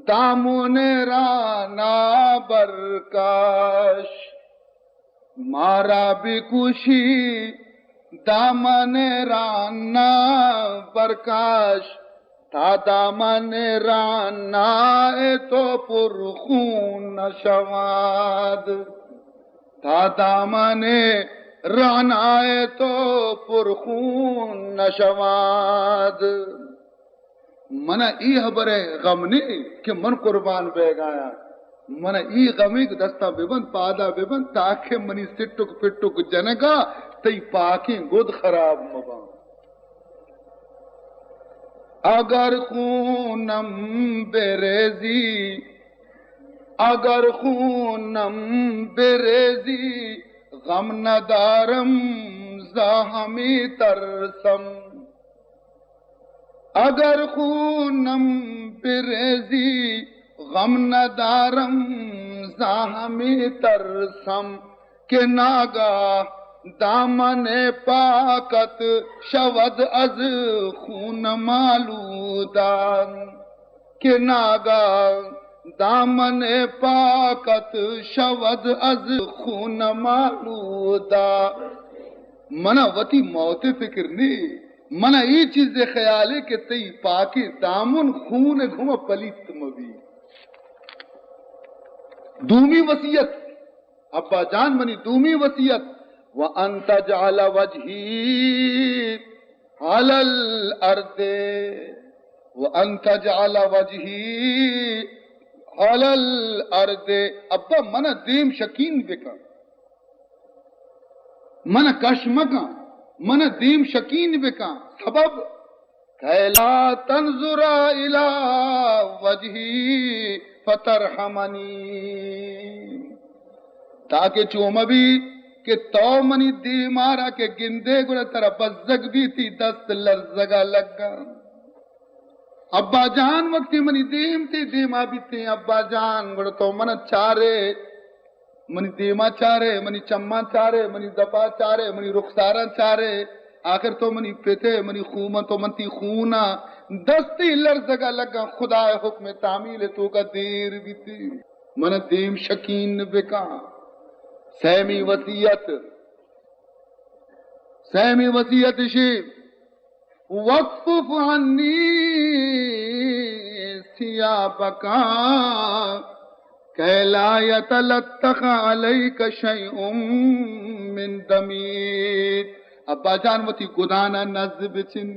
دامن رانا برکش، مارا بکشی دامن رانا برکش، تا دامن رانا تو پر خون نشواد. تا دامن رعنای تو پر خون نشواد. من ای خبر غم نی کہ من قربان بیگایاں. من ای غمی کہ دستا ببند، پادا ببند، تاکہ منی سٹک پٹک جنگا تئی پاکیں گد خراب مبان. اگر خونم بریزی، اگر خونم بریزی، غم ندارم، زا ہمی ترسم. اگر خونم بریزی، غم ندارم، زا ہمی ترسم. کہ ناگاہ دامن پاکت شود از خون مالودان، کہ ناگاہ دامن پاکت شود از خون مالودان. منا وتی موت فکر نی، منا ای چیز خیال ہے کہ تئی پاکی دامن خون گھما پلیت مبی. دومی وصیت، ابا جان، منی دومی وصیت، وان تجعل وجهی علی الارض، وان تجعل وجهی علی الارض. ابا، من دیم شکین بکن، من کش مکن، من دیم شکین بکن. سبب کیلا تنظر الی وجهی فترحمنی، تاکہ چو مبی کہ تو منی دیمارا کہ گندے گڑا ترا بزگ بیتی، دست لرزگا لگا. ابا جان، وقتی منی دیم تی دیما بیتی، ابا جان، گڑا تو من چارے، منی دیما چارے، منی چماں چارے، منی دپا چارے، منی رخساراں چارے، آخر تو منی پتے، منی خوماں، تو من تی خونا. دستی لرزگا لگا، خدائے حکم تعمیل توکا دیر بیتی. من دیم شکین بکا. سیمی وصیت، سیمی وصیت شی، واکفف عنی ثیابک کی لا یتلطخ علیک شیء من دمی. ابا جان، وتی گدانا نز بچن،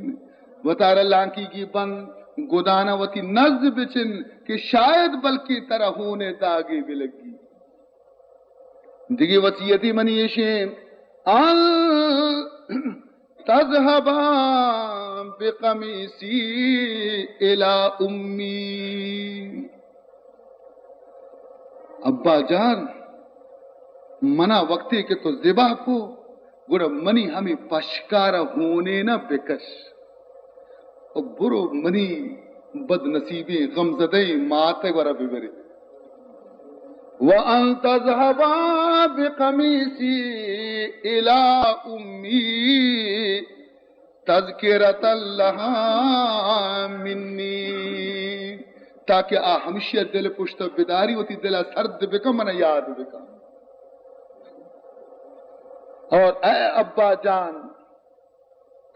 وتارا لانکیگی بند، گدانا وتی نز بچن کہ شاید بلکہ ترا ہونے داگے بلگی. دگہ وصیتی منی ایشیں، ان تذهبا بقمیصی الی امی. ابا جان، منا وقتی کہ تو ذبح کو، گڑا منی ہمے پشکارا ہونینا بکش. و برو منی بدنصیبیں غمزدہیں مات ء گورا ببرے. وأن تذهبا بقميصي إلى أمي تذكرة لها مني، تاکہ آ ہمشی ءَ دل پشت ءَ بداری، وتی دل ءَ سرد بکن، من ءَ یاد بکن۔ اور اے ابا جان،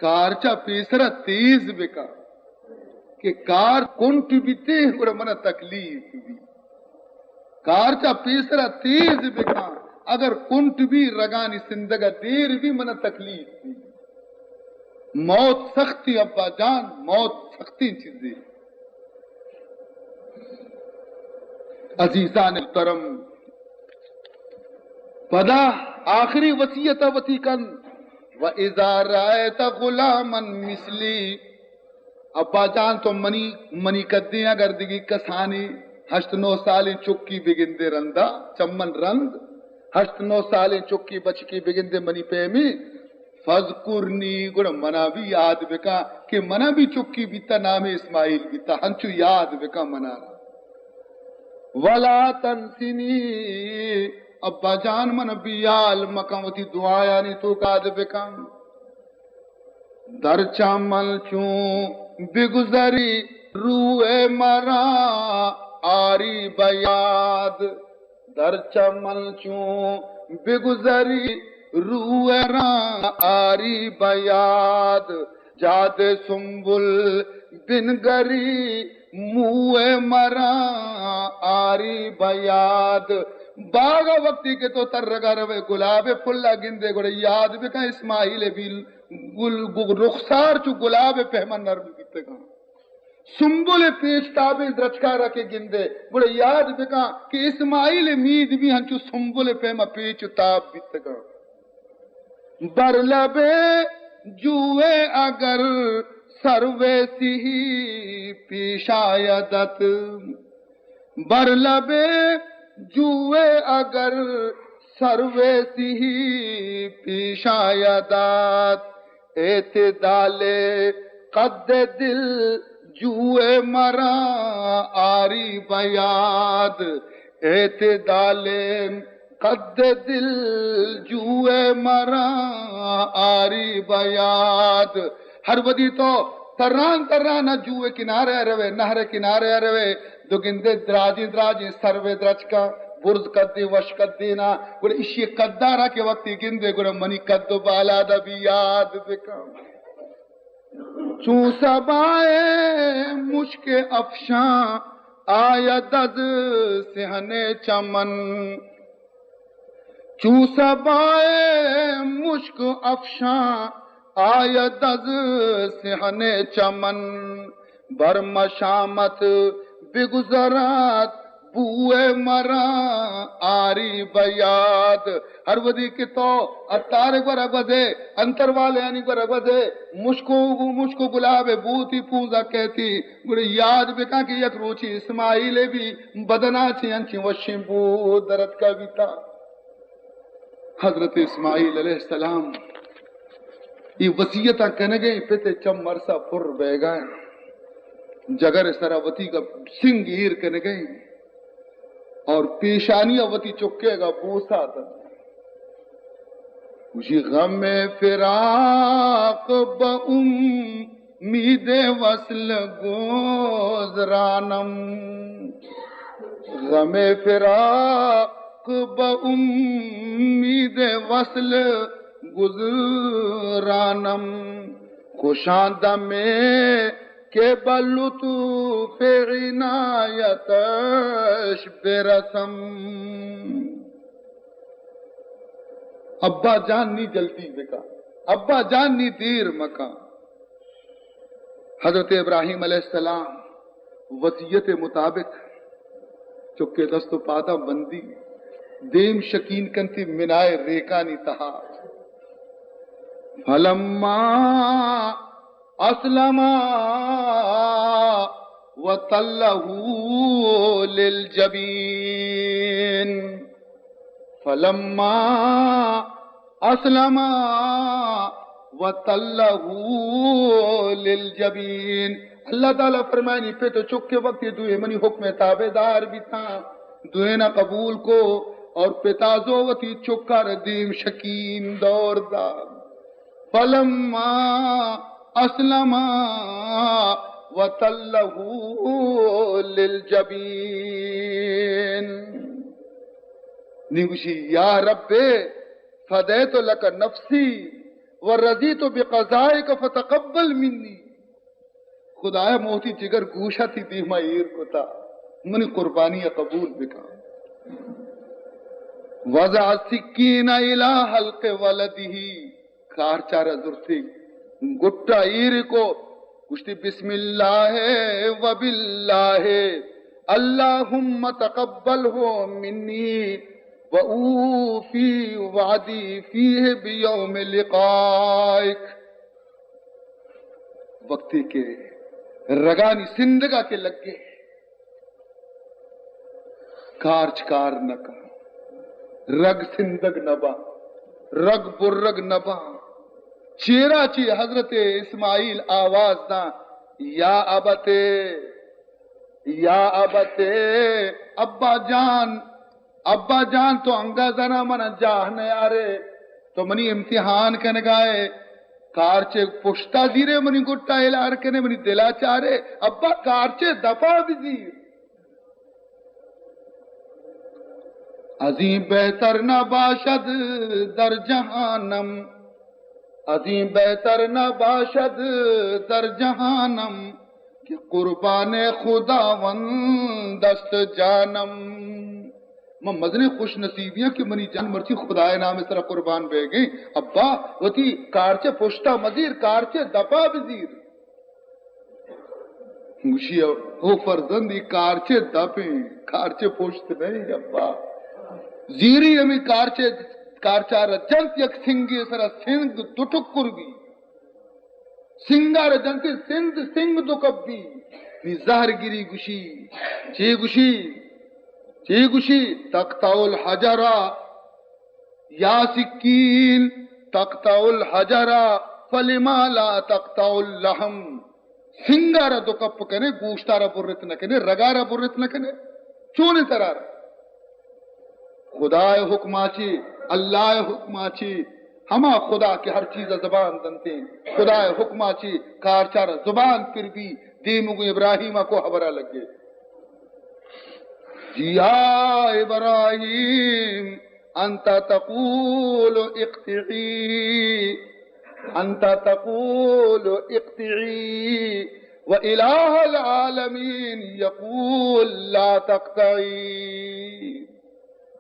کار چہ پیسرا تیز بکن کہ کار کنٹ بیتے گڑا منا تکلیف بی۔ کار چہ پیسرا تیز بکن، اگر کنٹ بی، رگانی سندگا دیر بی، منا تکلیف بی۔ موت سختی ابا جان، موت سختی چیزے۔ عزیزان محترم، پدا آخری وصیت وتی کن، و اذا رأیت غلاما مثلی، ابا جان تو منی، منی قدیں اگر دگی کسانی ہشت نو سالیں چکی بگندے رندا، چمن رند، ہشت نو سالیں چکی بچکی بگندے منی پیمی، فذکرنی، گڑا منا بھی یاد بکن کہ منا بھی چکی بیتا، نام اسماعیل بیتا، ہنچو یاد بکن منا۔ ولا تنسنی، ابا جان من بیال مکن، وتی دعایانی توکا یاد بکن۔ در چمن چون بگذری روئے مرا آری بیاد، در چمن چون بگذری روئے مرا آری بیاد، جاد سنبل بنگری موئے مرا آری بیاد۔ باغا وقتی کہ تو ترگا روئے، گلابے پھلا گندے، گڑا یاد بکن اسماعیل بیل گل، گل، رخسار چو گلابے پہما نرم بیتگاں۔ سنبل پیچ تابیں درچکارا کہ گندے، گڑا یاد بکن کہ اسماعیل مید بھی ہنچو سنبل پیما پیچ و تاب بیتگاں۔ بر لب جوئے اگر سرو سهی پیش آیدت، بر لب جوئے اگر سرو سهی پیش آیدت، اعتدال قد دل جوئے مرا آری بیاد، اعتدال قد دل جوئے مرا آری بیاد۔ ہر وھدی تو تران تران ءَ جوئے کنارے ءَ روئے، نہر ءِ کنارے ءَ روئے، دو گندے دراجیں دراجیں سروے درچکاں، برز قدیں وش قدیں نا، گڑا اشی قدارا کہ وقتی گندے گڑا منی قد و بالاد ءَ بھی یاد بکن۔ چون صبای مشک افشان آید از صحن چمن، چون صبای مشک افشان آید از صحن چمن، بر مشامت بگذرد بوئے مرا آری بیاد۔ ہر وھدی کہ تو عطار ءِ گورا گوزے، انتر والے آنی گورا گوزے، مشک و، مشک و گلاب ءِ بو تئی پونزا کیتی، گڑا یاد بکن کہ یک روچے اسماعیل ءِ بھی بدنا چہ انچیں وشیں بو درتکا بیتا۔ حضرت اسماعیل علیہ السلام اے وصیتاں کنگیں، پت ءِ چم ارسا پر بیگا انت، جگر ءِ سرا وتی گا سنگ ایر کنگیں اور پیشانی ءَ وتی چکے گا بوسا دنت۔ گوشی، غم فراق بہ امید وصل گزرانم، غم فراق بہ امید وصل گزرانم، خوشاں دمے کہ بہ لطف عنایتش برسم۔ ابا جان نی جلدی بکن، ابا جان نی دیر مکن۔ حضرت ابراہیم علیہ السلام وصیت مطابق چکے دست و پاداں بندی، دیم شکین کنتی منائے ریکانی تہا۔ فلما اسلما وتلہ للجبین، فلما اسلما وتلہ للجبین۔ اللہ تعالی فرمائنی، پت و چک وقتی دوئے منی حکم تابعدار بیتاں، دوئینا قبول کو اور پتا زو وتی چکار دیم شکیم دور دا۔ فلما اسلما وتله للجبین۔ نی گوشی، یا رب، فدیت لک نفسی و رضیت بقضائک فتقبل منی۔ خدایا، موتی جگر گوشا تی دیما ایر کتا، منی قربانی قبول بکن۔ وضع السکین الی حلق ولدہ، کارچارا زرتی، گٹا ایر کو، گوشتی، بسم اللہ و باللہ، اللہم تقبلہ منی و اوفی وعدی فیہ بیوم لقائک۔ وقتی کہ رگانی سندگا کہ لگے، کارچ کار نہ کن، رگ سندگ نہ با، رگ برگ نہ با۔ چیرا چی حضرت اسماعیل آواز داں، یا ابت، یا ابت، ابا جان، ابا جان، تو انگا زنا من جاہ نیارے، تو منی امتحان کنگائے، کارچے پشتا زیرے، منی گٹا الار کنے، منی دلا چارے، ابا کارچے دپا بزیر۔ ازیں بہتر نہ باشد در جہانم، ازیں بہتر نہ باشد در جہانم، کہ قربان خداوند است جانم۔ من مزنیں خوش نصیبیاں کہ منی جان مرچی خدائے نام سرا قربان بہ گئے۔ ابا، وتی کارچے پشتا مزیر، کارچے دپا بزیر۔ گوشی، او فرزند، ای کارچے دپیں، کارچے پشت نہیں، ابا۔ زیری ہمیں کارچے، کارچار جنت یک سنگے سرا، سنگ دو ٹکر بی۔ سنگار جنتی سند سنگ دو کپی۔ نی زہر گری گوشی، چی گوشی؟ چی گوشی؟ تقطع الحجر، یا سکین تقطع الحجر، فلما لا تقطع اللحم۔ سنگارا دو کپ کنے، گوشتارا برت نہ کنے، رگارا برت نہ کنے، چونیں ترار؟ خدائے حکما چی، اللہ حکما چی، ہما خدا کہ ہر چیز زبان دنتیں، خدائے حکما چی کارچار زبان پر بی۔ دیمگو ابراہیم کو خبرہ لگے، یا ابراہیم، انت تقول اقطعی، انت تقول اقطعی و الہ العالمین یقول لا تقطعی۔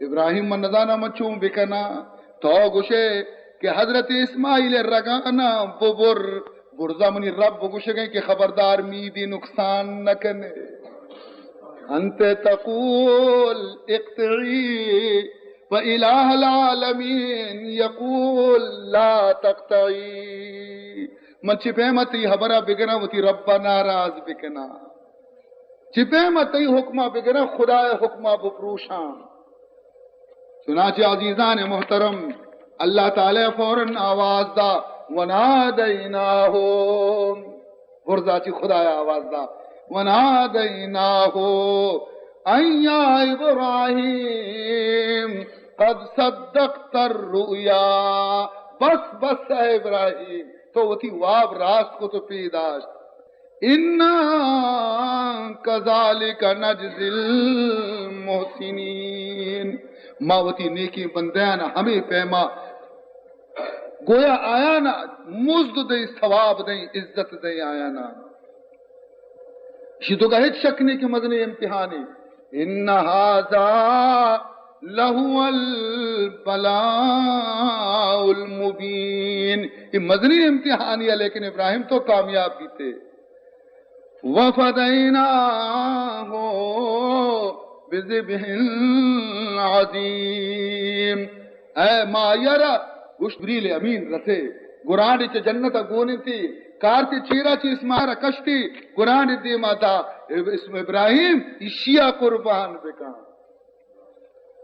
ابراہیم، من نزاناں من چون بکناں۔ تو گوشے کہ حضرت اسماعیل رگانا ببر، برزا منی رب گوشگیں کہ خبردار، میدی نقصان نہ کنے۔ انت تقول اقطعی و الہ العالمین یقول لا تقطعی۔ من چی پیما تئی حبرا بگراں، وتی ربا ناراض بکناں؟ چی پیما تئی حکما بگراں، خدائے حکما بپروشاں؟ چنانچہ عزیزان محترم، اللہ تعالی فوراً آواز دا، ونادیناہ، برزا چی خدایا آواز دا، ونادیناہ ان یا ابراہیم قد صدقت الرؤیا۔ بس، بس اے ابراہیم، تو وتی واب راست کو، تو پیداشت۔ انا کذالک نجزی المحسنین، ما وتی نیکیں بندیان ہمے پیما گویا آیانا مزد دیں، ثواب دیں، عزت دیں آیانا۔ شی تو کا ہچ شک نہیں کہ مزنیں امتحانے۔ ان ھذا لھو البلاء المبین، یہ مزنیں امتحانے، لیکن ابراہیم تو کامیاب بیتے۔ وفدیناہ بذبح عظیم، اے ما آئی ءَ را گوشت، جبریل امین رسے، گرانڈے چہ جنت ءَ گون انتی، کارچے چیرا چہ اسماعیل ءَ کشتی، گرانڈے دیما دا، اسم ابراہیم، ایشی ءَ قربان بکن،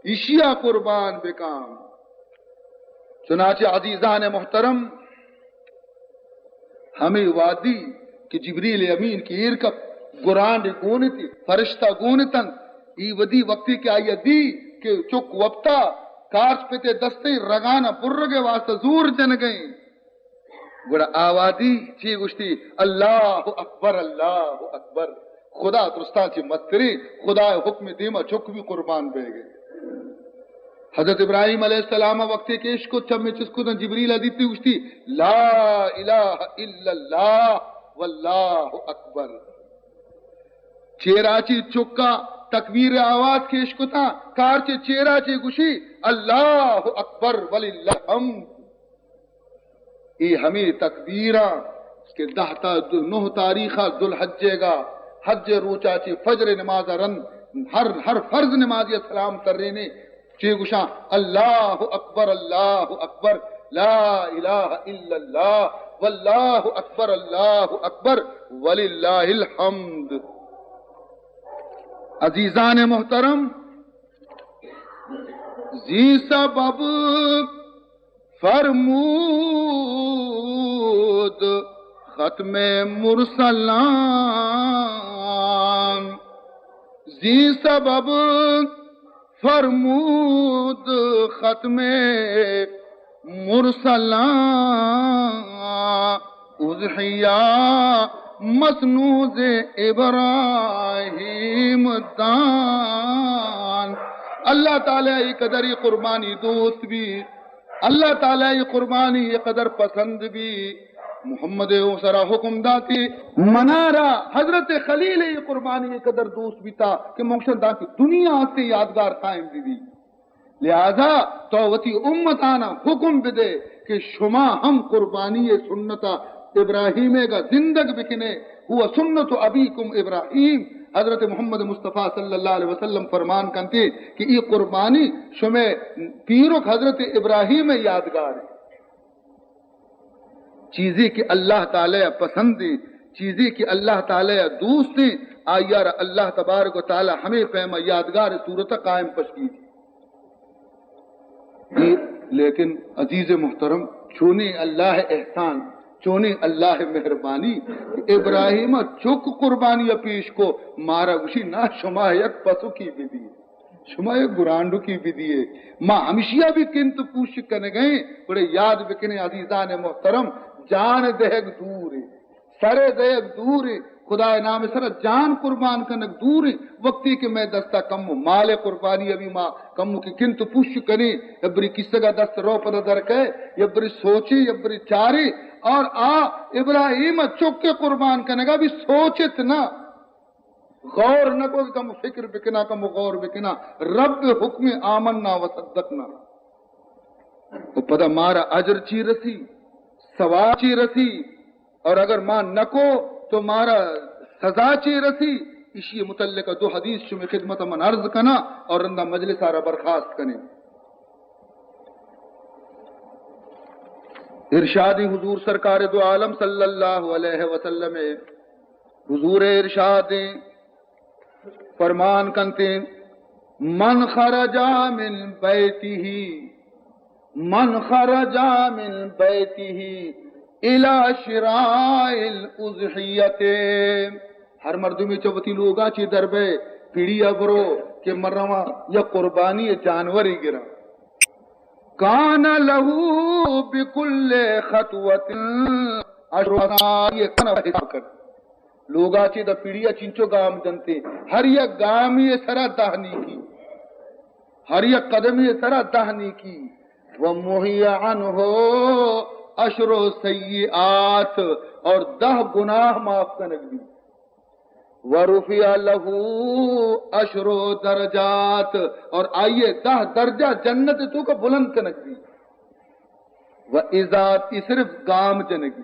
ایشی ءَ قربان بکن۔ چنانچہ عزیزان محترم، ہمے وہدی کہ جبریل امین کہ ایر کپت، گرانڈے گون اتی، فرشتہ گون اتنت، ای ودی وقتی کہ آئی ء دی کہ چک وپتا، کارچ پتے دستیں رگان ء برگ ء واسطہ زور جنگیں۔ گڑا آوادی چی گوشتی؟ اللہ اکبر، اللہ اکبر۔ خدا درستاں چی مستریں، خدا ء حکم دیما چک بھی قربان بیگے۔ حضرت ابراہیم علیہ السلام وقتی کہ اشکت چمے چست کتاں، جبریل ء دیتی گوشتی، لا الہ الا اللہ واللہ اکبر۔ چیرا چی چکا تکبیر آواز کیش کتاں، کارچے چیرا چی گوشی، اللہ اکبر وللہ الحمد۔ اے ہمے تکبیراں کہ دہ تا دو، نہ تاریخ ء ذوالحجے گا حج روچا چی فجر نماز ء رند ہر، ہر فرض نمازی ء سلام ترینے، چی گوشاں، اللہ اکبر، اللہ اکبر، لا الہ الا اللہ، واللہ اکبر، اللہ اکبر، وللہ الحمد۔ عزیزان محترم، زی سبب فرمود ختم مرسلان، زی سبب فرمود ختم مرسلان، اضحیہ مسنوز ابراہیم دان۔ اللہ تعالی ای قدر ای قربانی دوست بی، اللہ تعالی ای قربانی ای قدر پسند بی۔ محمد او سرا حکم داتی، منارا حضرت خلیل ای قربانی ای قدر دوست بیتا کہ مکشن داتی دنیا سے یادگار قائم بی بی۔ لہذا تو وتی امتانا حکم بدے کہ شما ہم قربانی سنت ابراہیم گا زندگ بکنے، ہوا سنت ابیکم ابراہیم۔ حضرت محمد مصطفی صلی اللہ علیہ وسلم فرمان کنتے کہ ای قربانی شمے پیرک حضرت ابراہیم یادگار ہے۔ چیزے کہ اللہ تعالی ء پسند انت، چیزے کہ اللہ تعالی ء دوست انت، آئی ء را اللہ تبارک و تعالی ہمے پیم ء یادگار صورت ء قائم پشگیت۔ لیکن عزیز محترم، چونیں اللہ ء احسان، چونیں اللہ ء مہربانی کہ ابراہیم ء چک قربانی ء پیش کو، مارا گوشی، نا، شما یک پسوکی بدیے۔ شما یک گرانڈوکی بدیے۔ ما ہمشیا بھی کنت پوش کنگئیں، گڑا یاد بکنے عزیزان محترم، جان دہگ دورے، سر دہگ دورے، خدائے نام سر جان قربان کنگ دورے۔ وقتی کہ میں دستا کم و مال قربانی ابھی ما کم کی کنت پوش کنے، یبری کسگا دست رو پدا در کئے، یبری سوچے، یبری چارے، اور آ ابراہیم چک قربان کنگا بھی سوچت نہ۔ غور نہ کو کہ کم فکر بکنا، کم غور بکنا، رب حکم آمنا و صدقنا۔ و پدا مارا اجر چی رسی، ثواب چی رسی، اور اگر ما نکو تو مارا سزا چی رسی، اشی متعلق دو حدیث شمی خدمت من عرض کنا اور رندا مجلس آرا برخاست کنی۔ ارشاد حضور سرکار دو عالم صلی اللہ علیہ وسلم، حضور ارشاد فرمان کنتے، من خرج من بیتہ، من خرج من بیتہ الی شراء الاضحیۃ، ہر مردمی چہ وتی لوگا چی در بئے، پیڑی ء برو کہ من رواں یک قربانی جانورے گراں۔ کان لہ بکل خطوۃ عشر حسنات، یہ کنا حساب کر۔ لوگا چی دا پیڑی ء چنچو گام جنتے، ہر یک گامی سرا دہ نیکی، ہر یک قدمی سرا دہ نیکی۔ و محی عنہ عشر سیئات، اور دہ گناہ معاف کنگ بھی۔ ورفع لہ عشر درجات، اور آئیے دہ درجہ جنت تو کا بلند کنگ بھی۔ و اذا، ای صرف گام جنگی،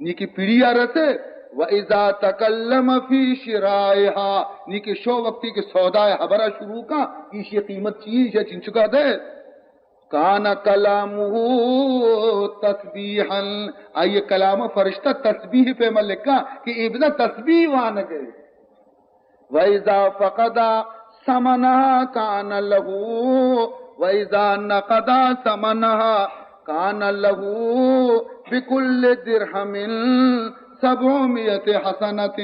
نی کہ پیڑیا رسے، و اذا تکلم فی شرائها، نی کہ شو وقتی کہ سودائے حبرا شروع کا، ایشی قیمت چی ہے، ایشی چنچکا دے۔ کان کلامہ تسبیحا، آئی کلام فرشتہ تسبیح پیما لکھا کہ ابن تسبیح وانگے۔ و اذا فقد ثمنها کان لہ، و اذا نقد ثمنها کان لہ بکل درہم سبعمائة حسنة۔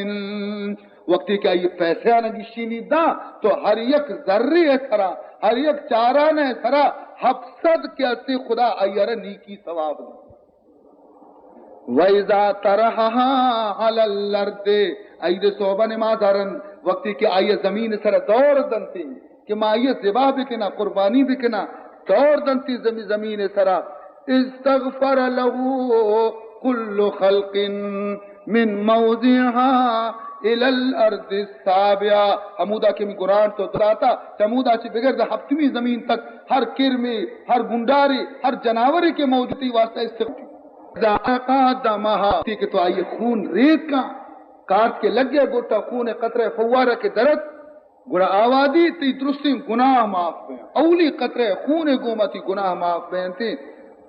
وقتی کہ آئی پیسہ آنا گشینی دا، تو ہر یک ذرے سرا، ہر یک چارانہ سرا ہپت سد کہ استے خدا آئی را نیکی ثواب دا۔ وَإِذَا طَرَحَهَا عَلَى الْأَرْضِ، عید صوبہ نماز آرن، وقتی کہ آئی زمین سرا دور دنتے، کہ ما آئی ذبح بکنا، قربانی بکنا، دور دنتی زمین، زمین سرا۔ استغفر له كل خلق من موضعها إلى الأرض السابعة۔ ہمودا کہ می گرانٹ تو داتا، چمودا چی بگر دا ہپتمی زمین تک ہر کرمے، ہر گنڈارے، ہر جناورے کے موجودی واسطہ استغفار۔ اذا ألقى دمها، کہ تو آئی خون ریت کا، کارت کے لگے گوٹا خون قطرہ فوارہ کے درت، گڑا آوادی تئی درستیں گناہ معاف بیں۔ اولی قطرہ خون گوما تئی گناہ معاف بینتے۔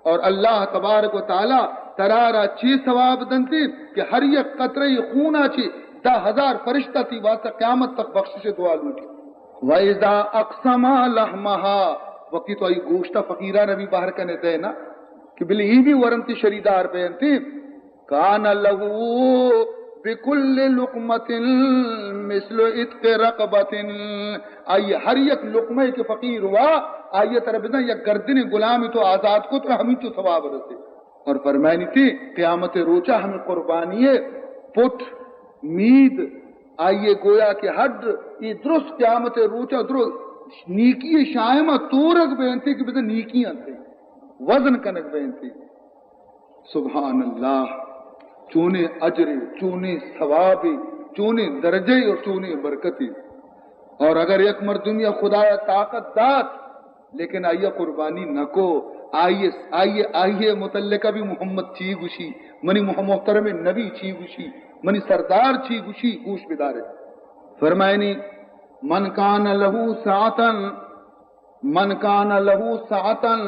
اور اللہ تبارک و تعالی ترارا چی ثواب دنتے کہ ہر یک قطرہ خونا چی دہ ہزار فرشتہ تئی واسطہ قیامت تک بخشش دعا لوٹی۔ وَإِذَا أَقْسَمَ لَحْمَهَا، وقتی تو آئی گوشتا فقیران بھی بہر کنے دینا کہ بلے ای بھی ورنتی شریدار بینتے۔ كان له بكل لقمة مثل عتق رقبة، آئی ہر یک لقمہ کہ فقیر ہوا، آئی تر بزن یک گردن غلامی تو آزاد کو، تر ہمینچو ثواب رسے۔ اور فرمائنی تھی، قیامت روچا ہمیں قربانی پٹ، مید، آئی گویا کہ ہڈ، یہ درست قیامت روچا درست نیکی شائمہ تورگ بینتے کہ بزن نیکی انتے، وزن کنگ بینتے۔ سبحان اللہ، چونیں اجرے، چونیں ثوابے، چونیں درجے اور چونیں برکتے۔ اور اگر یک مردمی خدایا طاقت دات، لیکن آئی قربانی نہ کو، آئی، آئی، آئی متعلقہ بھی محمد چی گوشی، منی مح-، محترم نبی چی گوشی، منی سردار چی گوشی، گوش بدارے۔ فرمائنی، من کان لہو ساعتاً من کان لہو سعة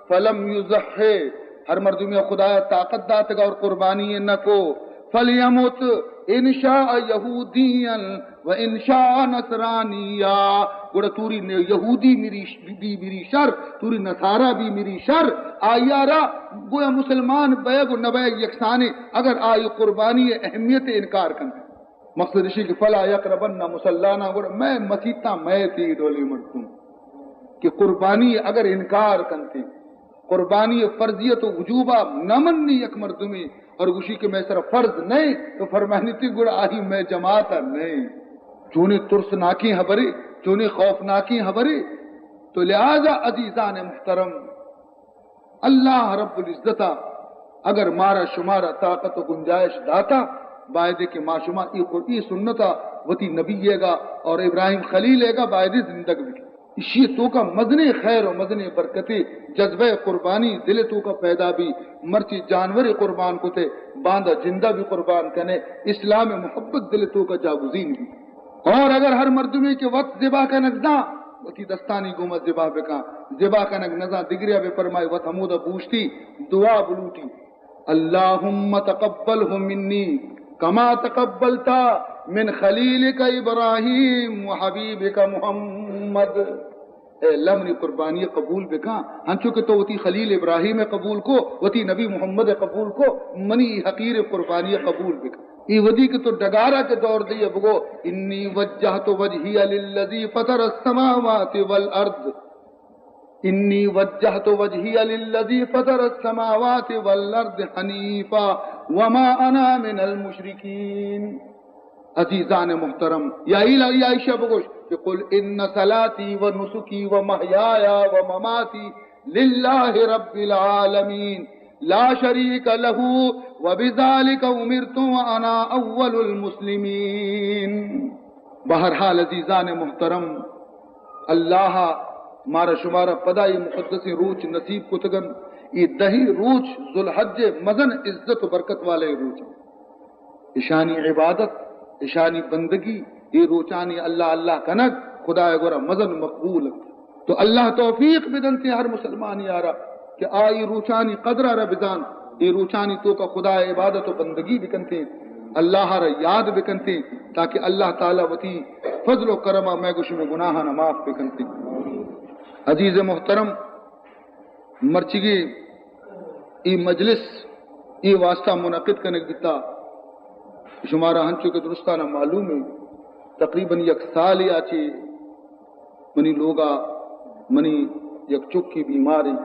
فلم یضح، ہر مردمی خدایا طاقت داتگا اور قربانی نہ کو، فلیمت ان شاء یہودیا و ان شاء نصرانیا، گڑا توری نے یہودی مری، بی مری شر، توری نصارا بی مری شر، آیارا گویا مسلمان بیگ و نہ بیگ یکسانے، اگر آئی قربانی اہمیت انکار کنت۔ مقصد اشی کہ فلا یقربن مصلانا، گڑا مئے مسیتاں مئے تی ڈولی مردم کہ قربانی اگر انکار کنتے، قربانی فرضیت و وجوبا نہ منی یک مردمی اور گوشی کہ مئے سر فرض نہیں، تو فرمانی تھی گڑا آئی مئے جماعت نہیں۔ چونی ترسناکیں حبرے، چونی خوفناکیں حبرے۔ تو لہذا عزیزان محترم، اللہ رب العزت ء اگر مارا شمارا طاقت و گنجائش داتا، بایدے کہ ما شما ای قر-، ای سنت ء وتی نبی ئیگا اور ابراہیم خلیل ئیگا بایدے زندگ بکن۔ اشی توکا مزنیں خیر و مزنیں برکتے، جذبہ قربانی دل توکا پیدا بی، مرچی جانورے قربان کتے، باندا جندہ بھی قربان کنے، اسلام محبت دل توکا جاگزین بی۔ اور اگر ہر مردمے کہ وت ذبح کنگ زان، وتی دستانی گوما ذبح بکن، ذبح کنگ نزان دگریا بہ فرمائی، وت ہمودا بوشتی دعا بلوٹی، اللهم تقبله مني كما تقبلت من خليلك إبراهيم وحبيبك محمد۔ اے اللہ منی قربانی قبول بکن، ہنچو کہ تو وتی خلیل ابراہیم قبول کو، وتی نبی محمد قبول کو، منی ای حقیر قربانی قبول بکن۔ ای ودی کہ تو ڈگارا کے دور دی بگو، انی وجہت وجہی للذی فطر السماوات والارض، انی وجہت وجہی للذی فطر السماوات والارض حنیفا وما انا من المشرکین۔ عزیزان محترم، یا ایلا یا عائشہ بگوش کہ قل ان صلاتی و نسکی و محیایا و مماتی للہ رب العالمین لا شریک لہ و بذالک امرت و انا اول المسلمین۔ بہرحال عزیزان محترم، اللہ مارا شمارا پدا اے مقدسیں روچ نصیب کتگن۔ اے دہی روچ ذوالحج مزن عزت و برکت والے روچ۔ اشانی عبادت، اشانی بندگی، اے روچانی اللہ اللہ کنگ خدائے گورا مزن مقبول انت۔ تو اللہ توفیق بدنتے ہر مسلمان یارا کہ آ اے روچانی قدر را بزان، اے روچانی توکا خدائے عبادت و بندگی بکنتے، اللہ را یاد بکنتے، تاکہ اللہ تعالی وتی فضل و کرما مئے گشم گناہانا معاف بکنتے۔ عزیز محترم، مرچیگی ای مجلس ای واسطہ منعقد کنگ بیتا۔ شمارا ہنچو کہ درستانا معلوم ہے تقریباً یک سالے آ چہ منی لوگا منی یک چکے بیمار انت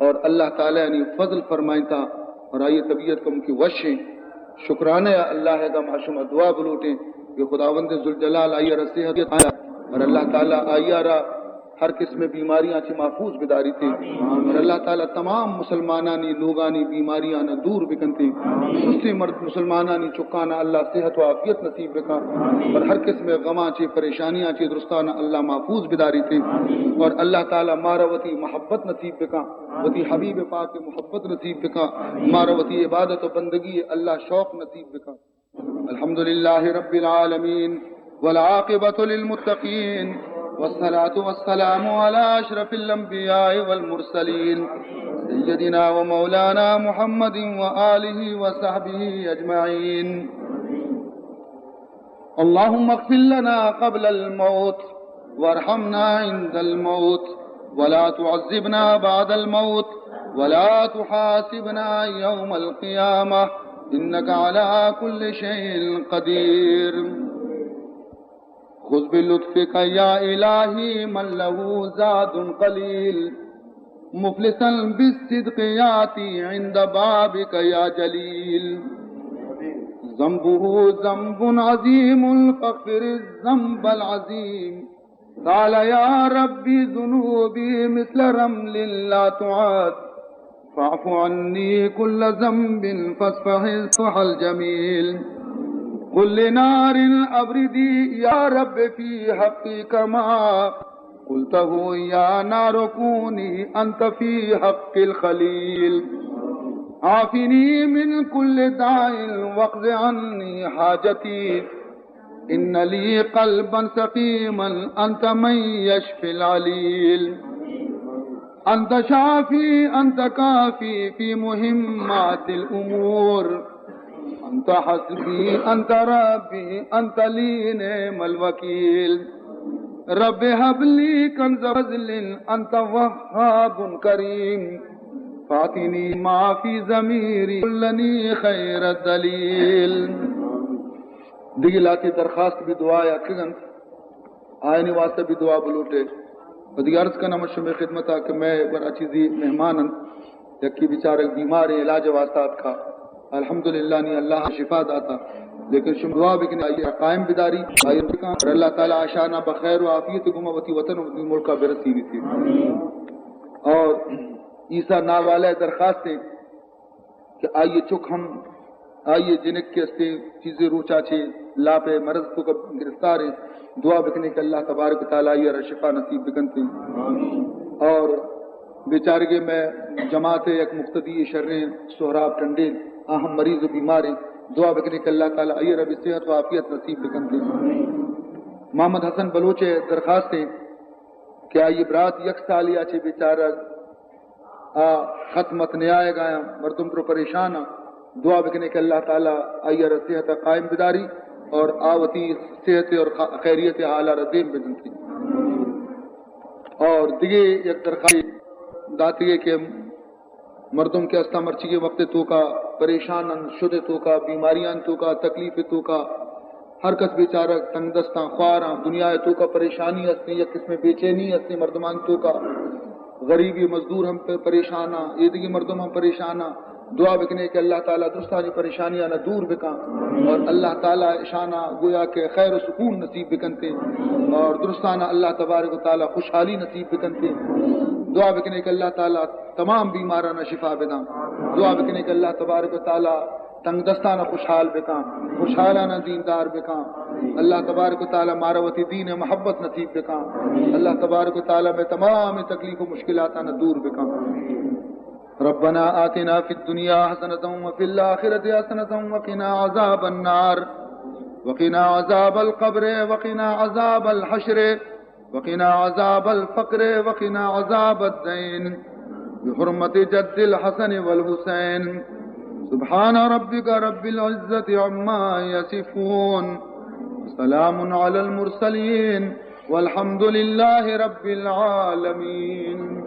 اور اللہ تعالیٰ انی فضل فرمائینتا اور آئی طبیعت کم کی وش ہیں۔ شکرانہ ہے اللہ ہے گا، ما شما دعا بلوٹیں کہ خداوند ذوالجلال آئی را صحت عطا اور اللہ تعالیٰ آئی را ہر قسم بیماریاں چہ محفوظ بداریتے اور اللہ تعالیٰ تمام مسلمانانی لوگانی بیماریاں دور بکنتے۔ سستے مرد مسلمانانی چکانا اللہ صحت و عافیت نصیب بکا اور ہر قسم غماں چہ پریشانیاں چہ درستانا اللہ محفوظ بداریتے اور اللہ تعالیٰ مارا وتی محبت نصیب بکا، وتی حبیب پاک محبت نصیب بکا، مارا وتی عبادت و بندگی اللہ شوق نصیب بکا۔ الحمد لله رب العالمين، والعاقبة للمتقين، والصلاة والسلام على أشرف الأنبياء والمرسلين، سيدنا ومولانا محمد وآله وصحبه أجمعين. اللهم اغفر لنا قبل الموت، وارحمنا عند الموت، ولا تعذبنا بعد الموت، ولا تحاسبنا يوم القيامة، إنك على كل شيء قدير. خذ بلطفك يا إلهي من له زاد قليل، مفلسا بالصدق يأتي عند بابك يا جليل. ذنبه ذنب عظيم فاغفر الذنب العظيم. قال يا رب ذنوبي مثل رمل لا تعد، فاعف عني كل ذنب فاصفح الصفح الجميل. قل لنار أبردي يا رب في حقي كما قلته يا نار كوني أنت في حق الخليل. عافني من كل داء واقض عني حاجتي، إن لي قلبا سقيما أنت من يشفي العليل. أنت شافي أنت كافي في مهمات الأمور. أنت حسبي أنت ربي أنت لي نعم الوكيل. رب هب لي كنز فضل أنت وهاب كريم. فأعطني ما في ضميري كلني خير الدليل. دگہ لہتے درخواست بھی دعا یا کگنت، آیانی واسطہ بھی دعا بلوٹے۔ و دگہ عرض کناں من شمے خدمتا کہ مئے گورا چیزے مہمان انت، یکے بیچارگ بیمار ہیں، علاج واسطہ آتکا، الحمدللہ نی اللہ شفا داتا، لیکن شما دعا بکنے آئی قائم بداری، آئی بکن اور اللہ تعالیٰ اشانا بخیر و عافیت گما وتی وطن و وتی ملکا برسینیتی۔ اور عیسیٰ ناوالہ درخواست ہے کہ آئی چک ہم، آئی جنک کہ استیں چیزے روچا چہ لاپ مرض توکا گرفتار ہیں، دعا بکنے کہ اللہ تبارک و تعالیٰ آئی را شفا نصیب بکنتے۔ اور بیچارگے مئے جماعت یک مقتدی شریں سہراب ٹنڈیل، آ ہم مریض و بیمار ہیں، دعا بکنے کہ اللہ تعالیٰ آئی را بھی صحت و عافیت نصیب بکنتے۔ محمد حسن بلوچ درخواست ہیں کہ آئی برات یک سالے آ چہ بیچارہ آ خط مت نیائے گایا، مردم پر پریشان آ، دعا بکنے کہ اللہ تعالیٰ آئی را صحت قائم بداری اور آ وتی صحت اور خ-، خیریت حال را دیم بدنتی۔ اور دگہ یک درخواست داتگے کہ مردم کہ استا مرچی کے وقت توکا پریشان ان، شد توکا، بیماریاں توکا، تکلیف توکا، ہر کس بیچارہ تنگ دستاں، خواراں، دنیا توکا پریشانی ہستیں، یک قسم بے چینی ہستیں مردمان توکا، غریبی مزدور ہم پ-، پریشان آں، ایدگی مردم ہم پریشان آں۔ دعا بکنے کہ اللہ تعالیٰ درستانی پریشانیاں دور بکاں اور اللہ تعالیٰ اشانا گویا کہ خیر و سکون نصیب بکنتے اور درستانا اللہ تبارک و تعالیٰ خوشحالی نصیب بکنتے۔ دعا بکنے کہ اللہ تعالیٰ تمام بیمارانا شفا بداں۔ دعا بکنے کہ اللہ تبارک و تعالیٰ تنگ دستانا خوشحال بکاں، خوشحالانا دیندار بکاں۔ اللہ تبارک و تعالیٰ مارا وتی دین محبت نصیب بکاں۔ اللہ تبارک و تعالیٰ مئے تمام تکلیف و مشکلاتانا دور بکاں۔ ربنا آتنا في الدنيا حسنة وفي الآخرة حسنة وقنا عذاب النار، وقنا عذاب القبر، وقنا عذاب الحشر، وقنا عذاب الفقر، وقنا عذاب الدين، بحرمة جد الحسن والحسين. سبحان ربك رب العزة عما يصفون، وسلام على المرسلين، والحمد لله رب العالمين.